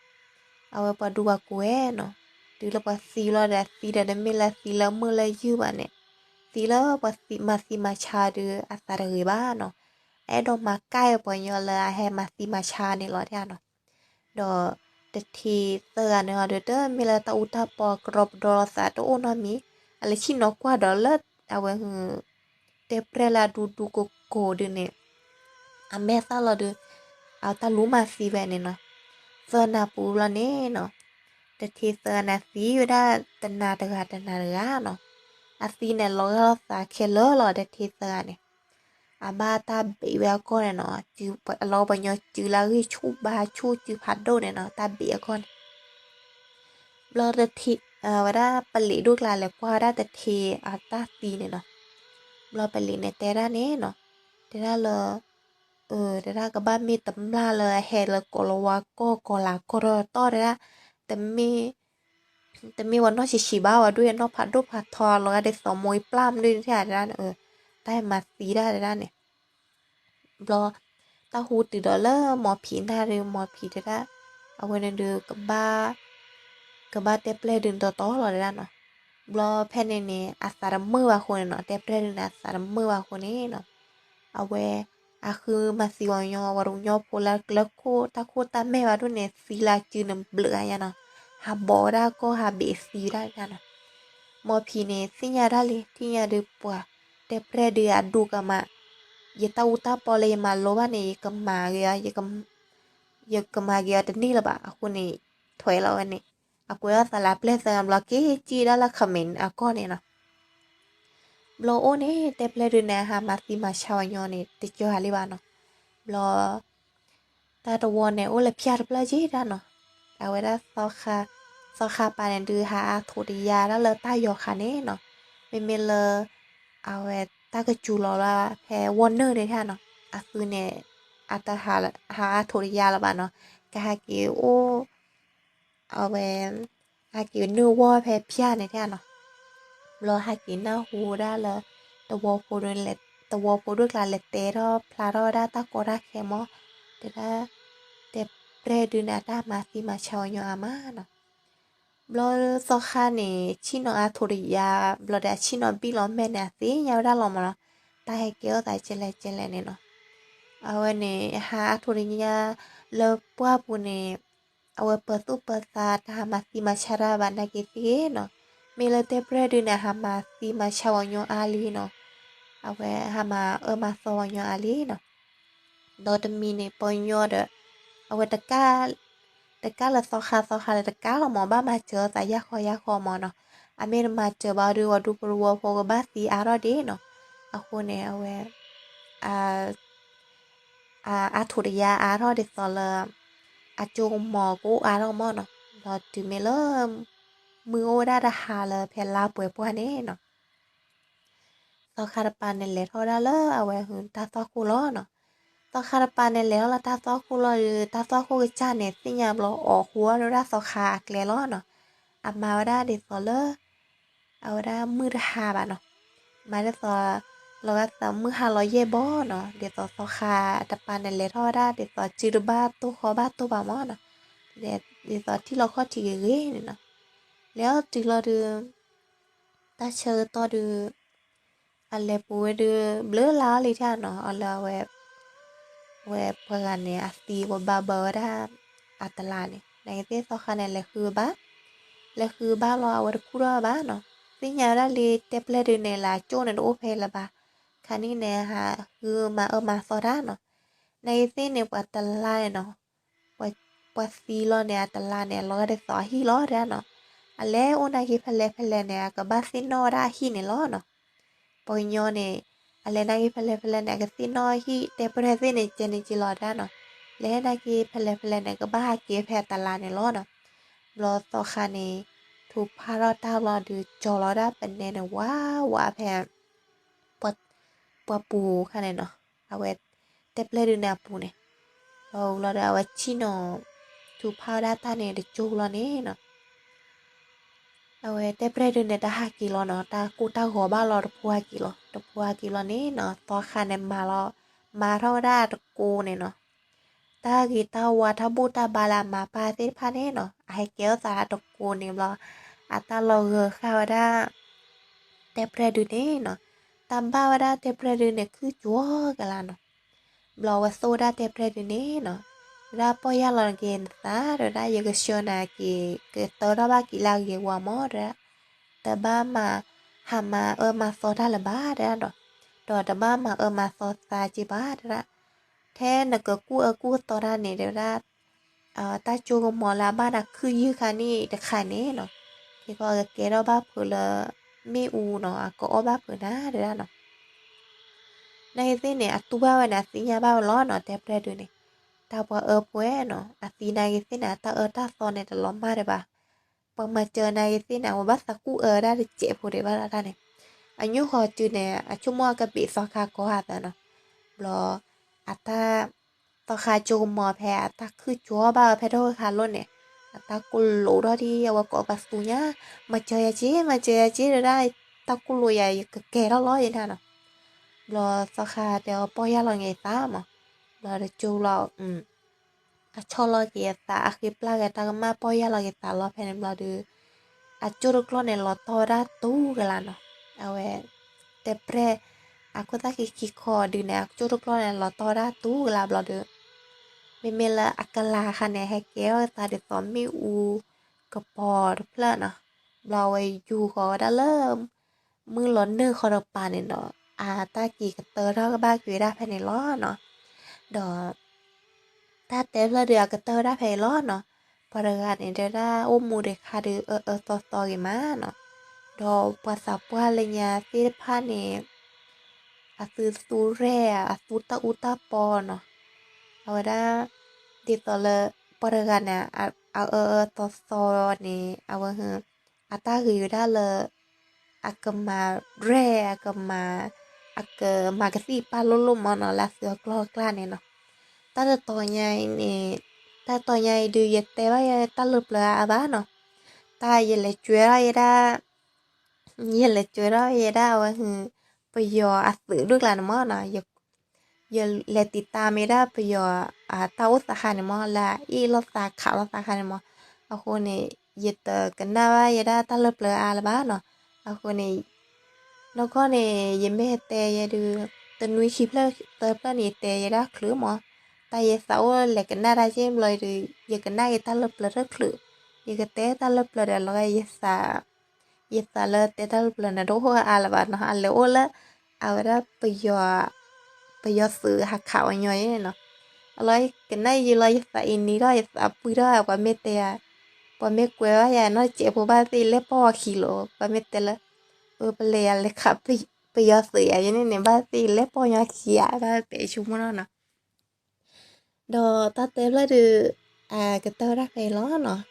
အဝဲပှၤဒူပှၤကိးဝဲနီၤ တုၤလၢပှၤသံလီၤဒီး အသံဒီးတမ့ၢ်လၢအသံလၢမုၢ်လၢယုၢ်ဘၣ်န့ၣ် သံလၢပှၤမၤသံမၤဆါဒုး အသးတဂ့ၤဘၣ်နီၤ အအဲၣ်ဒိးမၤကၢ်ပှၤကညီလၢအဟဲမၤသံမၤဆါန့ၣ်လီၤတဲနီၤ ဒီးတထံသၢဂၤန့ၣ်ဒီး တမ့ၢ်လၢတၢ်အူတၢ်ပီကရီပဒီလိာ်သးတအိၣ်နီတမံၤ အလဲၤဆံၣ်နီၤကွၢ်ဒီးလၢ အဝဲ တဲပျဲၢ်လၢအဒူဒူကိးကိးဒုန့ၣ် အမဲာ်သၣ်လီၤဒုး အတၢ်လူၤမၤသံဝဲန့ၣ်နီၤ သၢနၤပူၤဘျီန့ၣ်နီၤ တထံသၢဂၤန့ၣ်သံဝဲဒၣ်တနၤတဂၤတနၤတဂၤနီၤ အသံန့ၣ်လီၤဂာ်လိာ်သးခဲလၢာ်လီၤ တထံသၢဂၤန့ၣ် အဘၣ်တၢ်ဘံးဝဲအကီၢ်န့ၣ်နီၤ အလီၤပှၤကညီစုလၢအဂံၢ်ဆူၣ်ဘါဆူၣ်စုဖးဒိၣ်န့ၣ်နီၤ တၢ်ဘံးအကီၢ်န့ၣ် ဘျီတထံ ဝဲဒၣ်ပလံးဒိၣ်ကျါလဲၤကွၢ်ဝဲဒၣ်တထံအတၢ်သံန့ၣ်နီၤ ဘျီပလံးန့ၣ်တဲဒၣ်န့ၣ်နီၤ တဲဒၣ်လၢ တဲဒၣ်ကဘၣ်မ့ၢ်တမျၢ်လၢအဟဲလၢကိးလၤဝါကီၢ်ကိးလၤကီၢ်ထီၣ်တီၢ်တဲဒၣ် တမ့ၢ် တမ့ၢ်ပှၤနီၢ်ဆံးဆံးဘၣ်ဝဲဒၣ်နီၢ်ဖးဒိၣ်ဖးထီလီၤဂာ်ဒ်သိးမိၢ်အံၤပျၢ်မနုၤတဲဒၣ်န့ၣ် တၢ်ဟဲမၤသံဒၣ်တဲဒၣ်န့ၣ် ဘျီ တၢ်ဟူတုၤဒီးလၢမီၤဖံးနၢ်ဒီး မီၤဖံးတဲဒၣ် အဝဲန့ၣ်ဒုး ကဘၣ်တဲပျဲၢ်ဒုးတီတီလီၤတဲဒၣ်နီၤ ဘျီဖဲန့ၣ်န့ၣ် အသးတမုာ်ဘၣ်အဃိန့ၣ်နီၤ တဲပျဲၢ်ဒုးန့ၣ် အသးတမုာ်ဘၣ်အဃိန့ၣ်နီၤ အဝဲ အဃုမၤသံပှၤကညီ ပှၤကညီဖိလၢကျဲခိၣ်တၢ်ခိၣ်တၢ်မဲာ်ဘၣ်ဒိၣ်န့ၣ် သံလၢအစုန့ၣ်ဘျုးအါညါနီၤ ဟးဘီးဝဲဒၣ်ကီၢ်ဟးဘံးသံဝဲဒၣ်ညါနီၤ မီၤဖံးန့ၣ် သ့ၣ်ညါဒၣ်လံ ထံၣ်ညါဒုးပှၤ တဲပျဲၢ်ဒုးအဒူကမး ယတၢ်အူတၢ်ပီလၢယမၤလိဘၣ်န့ၣ် ယကမၤက့ၤအီၤ ယကမၤက့ၤအီၤတန့ၢ်လၢၤဘၣ် အဃိန့ၣ် ထွဲလီၤဝဲန့ၣ် အကွဲးအီၣ်သးလၢအပျဲၢ်သၢဂၤဘျီက့ၤကံၣ်ဒၣ်လၢ ခမ့ၣ် အကီၢ်န့ၣ်နီၤ ဘျီအိၣ်န့ၣ် တဲပျဲၢ်ဒုးန့ၣ် အဟးမၤသံမၤဆါပှၤကညီန့ၣ် တကၠီၤဟးလံဘၣ်နီၤ ဘျီ တၢ်တဝီန့ၣ် အိၣ်လၢဖၠၣ်တဖျၢၣ်က့ၤဒၣ်နီၤ အဝဲဒၣ် သီခါပၤန့ၣ်ဒုး ဟးအါထိးတယါဒၣ်လၢတၢ်ယီၤခါန့ၣ်နီၤ မ့မ့ၢ်လၢ အဝဲတၢ်ကစူၤလီၤလၢဖဲဝီၢ်နုာ်န့ၣ်နီၤ အသုန့ၣ် အတဟးအါထိးတယါလၢၤဘၣ်နီၤ ကဟဲက့ၤအိၣ် အဝဲ ဟဲက့ၤနုာ်ဝီၢ်ဖဲဖၠၣ်န့ၣ်နီၤ ဘျီဟဲက့ၤနၢ်ဟူဝဲဒၣ်လၢ သဝီဖိဒိၣ် သဝီဖိဒိၣ်ကျါလဲၤတဲထီၣ်ဖျါထီၣ်ဝဲဒၣ်တၢ်ကီတၢ်ခဲမး တဲဒၣ် တဲပျဲၢ်ဒုးန့ၣ် အတၢ်မၤသံမၤဆါပှၤကညီအါမးနီၤ ဘျီသီခါန့ၣ် ဆ့ၣ်နီၤအါထိးတယါ ဘျီဒီးအဆ့ၣ်နီၤဘံၣ်လီၤမဲာ်န့ၣ် အသ့ၣ်ညါဝဲဒၣ်လီၤမးနီၤ တၢ်ဟဲကဲထီၣ်သးကဲလဲၣ်ကဲလဲၣ်န့ၣ်နီၤ အဝဲန့ၣ် ဟးအါထိးတယါ လၢပှၢ်ပူၤန့ၣ် အဝဲပၢၤသူၣ်ပၢၤသး တဟးမၤသံမၤဆါတၢ်ဘၣ်နာ်က့သ့ၣ်နီၤ မ့ၢ်လၢတဲပျဲၢ်ဒုးန့ၣ် ဟးမၤသံမၤဆါပှၤကညီအါလံနီၤ အဝဲဟးမၤအၢမၤသီပှၤကညီအါလံနီၤ ဒီးတမံၤန့ၣ် ပှၤကညီဒီး အဝဲ တကးလၢသီခါသီခါလၢတကးလီၤမး ဘၣ်မၤစၢၤအသးယၢ်ဃီယၢ်ဃီမးနီၤ အမ့ၢ်တမၤစၢၤဘၣ်ဒီး ပှၤဒူပှၤသဝီဖိကဘၣ်သံအါထီၣ်ဒံးနီၤ အဃိန့ၣ် အဝဲ အါထိးတယါအါထီၣ်ဒ်သိးလၢ အကၠိကမီၤကအိၣ်အါထီၣ်မးနီၤ ဒီးတုၤမ့ၢ်လၢ မုၢ်အိၣ်ဝဲဒၣ်တဟါလၢဖဲလါပှဲၤပှၢ်န့ၣ်နီၤ သီခါတပၤန့ၣ်လဲၤထီၣ်ဝဲဒၣ်လၢအဝဲဟုတၢ်သွၣ်ခိၣ်လီၤနီၤ သီခါတပၤန့ၣ်လဲၤထီၣ်လၢတၢ်သွၣ်ခိၣ်လီၤဒီး တၢ်သွၣ်ခိၣ်ကစၢ်န့ၣ် သ့ၣ်ညါဘျီအီၣ်ဃုာ်ဝဲဒၣ်သီခါအကျဲလီၤနီၤ အမၤဝဲဒၣ်ဒ်သိးလၢ အဝဲဒၣ်မုၢ်တဟါဘၣ်နီၤ မၤဒ်သိး လီၤဂာ်သးမုၢ်ဟါလီၤယဲၢ်ဘီနီၤ ဒ်သိးသီခါတပၤန့ၣ်လဲၤထီၣ်ဝဲဒၣ်ဒ်သိးစုတဘၣ်တိၢ်ဃီဘၣ်တိၢ်ဘၣ်မးနီၤ ဒ်သိးထံၣ်လီၤခီၣ်ထံးဂ့ၤဂ့ၤန့ၣ်နီၤ လဲၤအီၤတုၤလီၤဒုး တၢ်ဆၢကတီၢ်ဒုး အလဲၤပူၤဝဲဒုး ဘျုးလါအီၤလံတၢ်နီၤ အီၤလၢအဝဲ ဝဲပှၤဂၤန့ၣ် အသံဝဲဘၣ်ဘၢဝဲဒၣ် အတလါန့ၣ် နာ်က့သ့ၣ်သီခါန့ၣ် လဲၤဃုဘၣ် လဲၤဃုဘၣ်လီၤ အဝဲတခူၣ်ထီၣ်ဘၣ်နီၤ သ့ၣ်ညါဝဲဒၣ်လံ တဲပျဲၢ်ဒုးန့ၣ် လၢအကၠိန့ၣ်တအိၣ်ဖဲလၢၤဘၣ် ခါန့ၣ်န့ၣ် ဟးဃုမၤအၢမၤသီတၢ်နီၤ နာ်က့သ့ၣ်န့ၣ် ပှၤတလါန့ၣ်နီၤ ပှၤသံလီၤန့ၣ် အတလါန့ၣ် အလီၤဂာ်ဒ်သိးအဟံၣ်လီၤတဲဒၣ်နီၤ အလဲၤအိၣ်နာ်က့ဖဲလဲၣ်ဖဲလဲၣ်န့ၣ် အကဘၣ်သ့ၣ်နီၣ်ဝဲဒၣ်အဟံၣ်န့ၣ်လီၤနီၤ ပှၤကညီန့ၣ် အလဲၤနာ်က့ဖဲလဲၣ်ဖဲလဲၣ်န့ၣ် အကသ့ၣ်နီၣ်ဟံၣ်တဲပျဲၢ်သ့ၣ်န့ၣ် ကဲန့ၣ်က့လီၤတဲဒၣ်နီၤ လဲၤနာ်က့ဖဲလဲၣ်ဖဲလဲၣ်န့ၣ် ကဘၣ်ဟးက့ၤဖဲအတလါန့ၣ်လီၤနီၤ ဘျီသီခါန့ၣ် ထူးဖးထီၣ်တၢ်လီၤဒုး ကၠီၤလီၤဒၣ်ပနဲန့ၣ် ဝးဝးဖဲ ပှၢ်ပူၤခါန့ၣ်နီၤ, အဝဲတဲပျဲၢ်ဒုန့ၣ်အပူၤန့ၣ်, လီၤဝံၤလီၤဒီး အဝဲဆ့ၣ်နီၤ ထူးဖးဝဲဒၣ်တၢ်န့ၣ် တကၠိလီၤန့ၣ်နီၤ. အဝဲတဲပျဲၢ်ဒုန့ၣ် တၢ်ဟးက့ၤလီၤနီၤ, တၢ်ကိၢ်တၢ်ဂီၤဘၣ်လီၤ တဖိဟးက့ၤလီၤ, တဖိဟးက့ၤလီၤန့ၣ်နီၤ, သီခါန့ၣ်မၤလီၤ, မၤထီၣ်ဝဲဒၣ်တကိးန့ၣ်နီၤ. တၢ်ဂ့ၤတၢ်ဝါ တၢ်ဘူၣ်တၢ်ဘါလၢအမၤပၢ်သ့ၣ်တဖၣ်န့ၣ်နီၤ, အဟဲကဲထီၣ်သးတကိးန့ၣ်ဘျီ, အတၢ်လီၤဂၢၤဃာ်ဝဲဒၣ် တဲပျဲၢ်ဒုန့ၣ်နီၤ, တၢ်ဘၣ်ဝဲဒၣ်တဲပျဲၢ်ဒုန့ၣ် ခုၣ်ကၠီၤကလာ်နီၤ. ဘျီအဝဲသိၣ်ဝဲဒၣ်တဲပျဲၢ်ဒုန့ၣ်နီၤ, ဝဲဒၣ်ပီၢ်ယၢ်လီၤက့ၤနသး တဲဝဲဒၣ် ယကဆှၢနၤက့ၤ ကတၢၢ်ထီၣ်ဘၣ်က့ၤလၢအဂ့ၤဝါမး တဲဒၣ်, တဘၣ်မၤဟးမၤအၢမၤသီတၢ်လၢၤဘၣ် တဲဒၣ်ဒီး, ဒီးတဘၣ်မၤအၢမၤသီသးက့ၤဘၣ် တဲဒၣ်, ထဲနကကူၣ်အၢကူၣ်သီတၢ်န့ၣ် တဲဝဲဒၣ် တၢ်ကၠိကမီၤလၢအဘၣ်နၤခုၣ်ယုၢ်ခါန့ၣ်တခါန့ၣ်နီၤ, ခဲကီးကကဲထီၣ်ဘၣ်ဖုးလၢ မ့ၣ်အူနီၤ, အကအီၣ်ဘၣ်ဖုးနၤ တဲဒၣ်နီၤ. နာ်က့သ့ၣ်န့ၣ် အတူၢ်ဘၣ်ဝဲန့ၣ် အသ့ၣ်ညါဘၣ်ဝဲလီၤနီၤ, တဲပျဲၢ်ဒုန့ၣ်, တၢ်ပှၤအၢဖိနီၤ, အသံနာ်က့သ့ၣ်န့ၣ် အတၢ်အၢတၢ်သီန့ၣ် တလီၤမၢ်ဒံးဘၣ်. ပှၤမၤစၢၤနာ်က့သ့ၣ်န့ၣ် အဝဲဘၣ်သးကူၣ်အၢဒၣ်တစဲးဖိဒံးဘၣ်လီၤတၢ်န့ၣ်, အညိၣ်ဃီစုန့ၣ် အဆိကမိၣ်အကဘ့ၣ်သီခါကီၢ်ဟးသးနီၤ, ဘျီ အတၢ် သီခါကၠိကမီၤဖဲအတၢ်ခုၣ်ကၠီၤဘၣ်အၢဖဲထီၣ်ဝဲခါလိၣ်န့ၣ်, အတၢ်ကိၢ်လိာ်ထီၣ်ဒ် အဝဲကိးပသူညါ, မၤစၢၤယၤက့ၤ မၤစၢၤယၤက့ၤ တဲဒၣ်, တၢ်ကိၢ်လိာ်ယၤ ယကကဲထီၣ်လီၤယဲဒၣ်နီၤ. ဘျီသီခါတဲအီၤ ပီၢ်ယၢ်လီၤက့ၤသးမး, ဘျီတကၠိလီၤ အဆီၣ်လီၤက့ၤအသး အဃ့ပျၢ်က့ၤတၢ်ကမၣ် ပီၢ်ယၢ်လီၤက့ၤသးလီၤဖဲန့ၣ်ဘျီဒီး, အကၠိတကျီၢ်န့ၣ် လီၤတီၢ်ဝဲဒၣ်တူၢ်ကလာ်နီၤ. အဝဲ တဲပျဲၢ် အခိၣ်သၣ်ခံခံခီဒုန့ၣ် အကၠိတကျီၢ်န့ၣ် လီၤတီၢ်ဝဲဒၣ်တူၢ်ကလာ်ဘျီဒီး, မ့မ့ၢ်လၢအကလၤခါန့ၣ် ဟဲကဲထီၣ်သးဒ်သိးမ့ၣ်အူ ကပီၤတဖျၢၣ်နီၤ. ဘျီအဝဲယူၤဃီၤဝဲဒၣ်လၢ မုၢ်လီၤနုာ်ဃီတပၤန့ၣ်ဒီး အတၢ်က့ၤကတၢၢ်ထီၣ်ကဘၣ်က့ၤဝဲဒၣ်ဖဲန့ၣ်လီၤနီၤ. ဒီး တၢ်တဲဖျၢၣ်ဒုးအကတၢၢ်ဝဲဒၣ်ဖဲအံၤလီၤနီၤ. ပှၤတဂၤန့ၣ်တဲဝဲဒၣ် အိၣ်မူဒံးခါဒုး အၢအၢသီသီဂ့ၤမးနီၤ. ဒီးပှၤသးပှၢ်လၢညါသ့ၣ်တဖၣ်န့ၣ် အသုသူရဲၣ် အသူတၢ်အူတၢ်ပီနီၤ. အဝဲဒၣ် ဒ်သိးလၢ ပှၤတဂၤန့ၣ် အအၢအၢသီသီန့ၣ် အဝဲ အတၢ်ဂ့ၤဝဲဒၣ်လၢ အကမၤရဲၣ် အကမၤ အကမၤကသံၣ်ပာ်လိၣ်လိၣ်မးနီၤ လၢအသုအကျီၢ်အကျါန့ၣ်နီၤ. တၢ်တတီၤညါအံၤန့ၣ် တၢ်တတီၤညါအံၤဒုး ယတဲဘၣ်ယဲတၢ်လၢပျၢၤအါအါဘၣ်နီၤ. တၢ်ယလဲၤကွဲထီၣ်ယဲဒၣ် ယလဲၤကွဲထီၣ်ယဲဒၣ်အဝဲ ပယီၤအသုးဒိၣ်ကျါန့ၣ်မးနီၤ. ယလဲၤတံာ်တာ်မ့ၢ်ဒၣ်ပယီၤအတၢ်အိၣ်သးခါန့ၣ်မး လၢအအ့ၣ်လိာ်သးခးလိာ်သးခါန့ၣ်မး. အဃိန့ၣ် ယတကနၣ်ဘၣ်ယဲဒၣ်တၢ်လၢပျၢၤအါလၢၤဘၣ်နီၤ. အဃိန့ၣ် နီၢ်ကီၢ်န့ၣ် ယမ့ၢ်တဲယဲဒုး တနွံခံဖျၢၣ်သၢဖျၢၣ်န့ၣ် ယတဲယဲဒၣ်ချုးမး. တၢ်ယသးအိၣ်လဲၤကနၣ်တၢ်က့ၢ်ဘျီဒုး ယကနၣ်က့ၤတၢ်လၢပျၢၤတချုး. ယကတဲတၢ်လၢပျၢၤဒီးလီၤဂာ်ယသး ယသးလၢတဲတၢ်လၢပျၢၤန့ၣ် တအိၣ်အါလၢၤဘၣ်နီၤ. အလဲၤအိၣ်လၢ အဝဲဒၣ် ပယီၤသုးဟးခးအီၤညီအံၤန့ၣ်နီၤ. အလီၤကနၣ်ယံာ်လီၤ ယသးအံၤနံၤထီၣ် ယသးပှံၢ်ထီၣ် ပှၤမ့ၢ်တဲယၤ ပှၤမ့ၢ်ကွဲးဘၣ်ယၤနီၢ်တစဲးဖိဘၣ်သ့ၣ်လဲၤပိာ်အခံလီၤ. ပှၤမ့ၢ်တဲလၢ အပလဲၤယၤလဲၤခးပယီၤသုးယၤယဲန့ၣ်န့ၣ် ဘၣ်သ့ၣ်လဲၤပိာ်ညီခံယၤ တၢ်တဲဆိကမိၣ်နီၤနီၤ. ဒီးတၢ်တဲဖျၢၣ်ဒုး အကတၢၢ်ဝဲဒၣ်ဖဲအံၤလီၤနီၤ.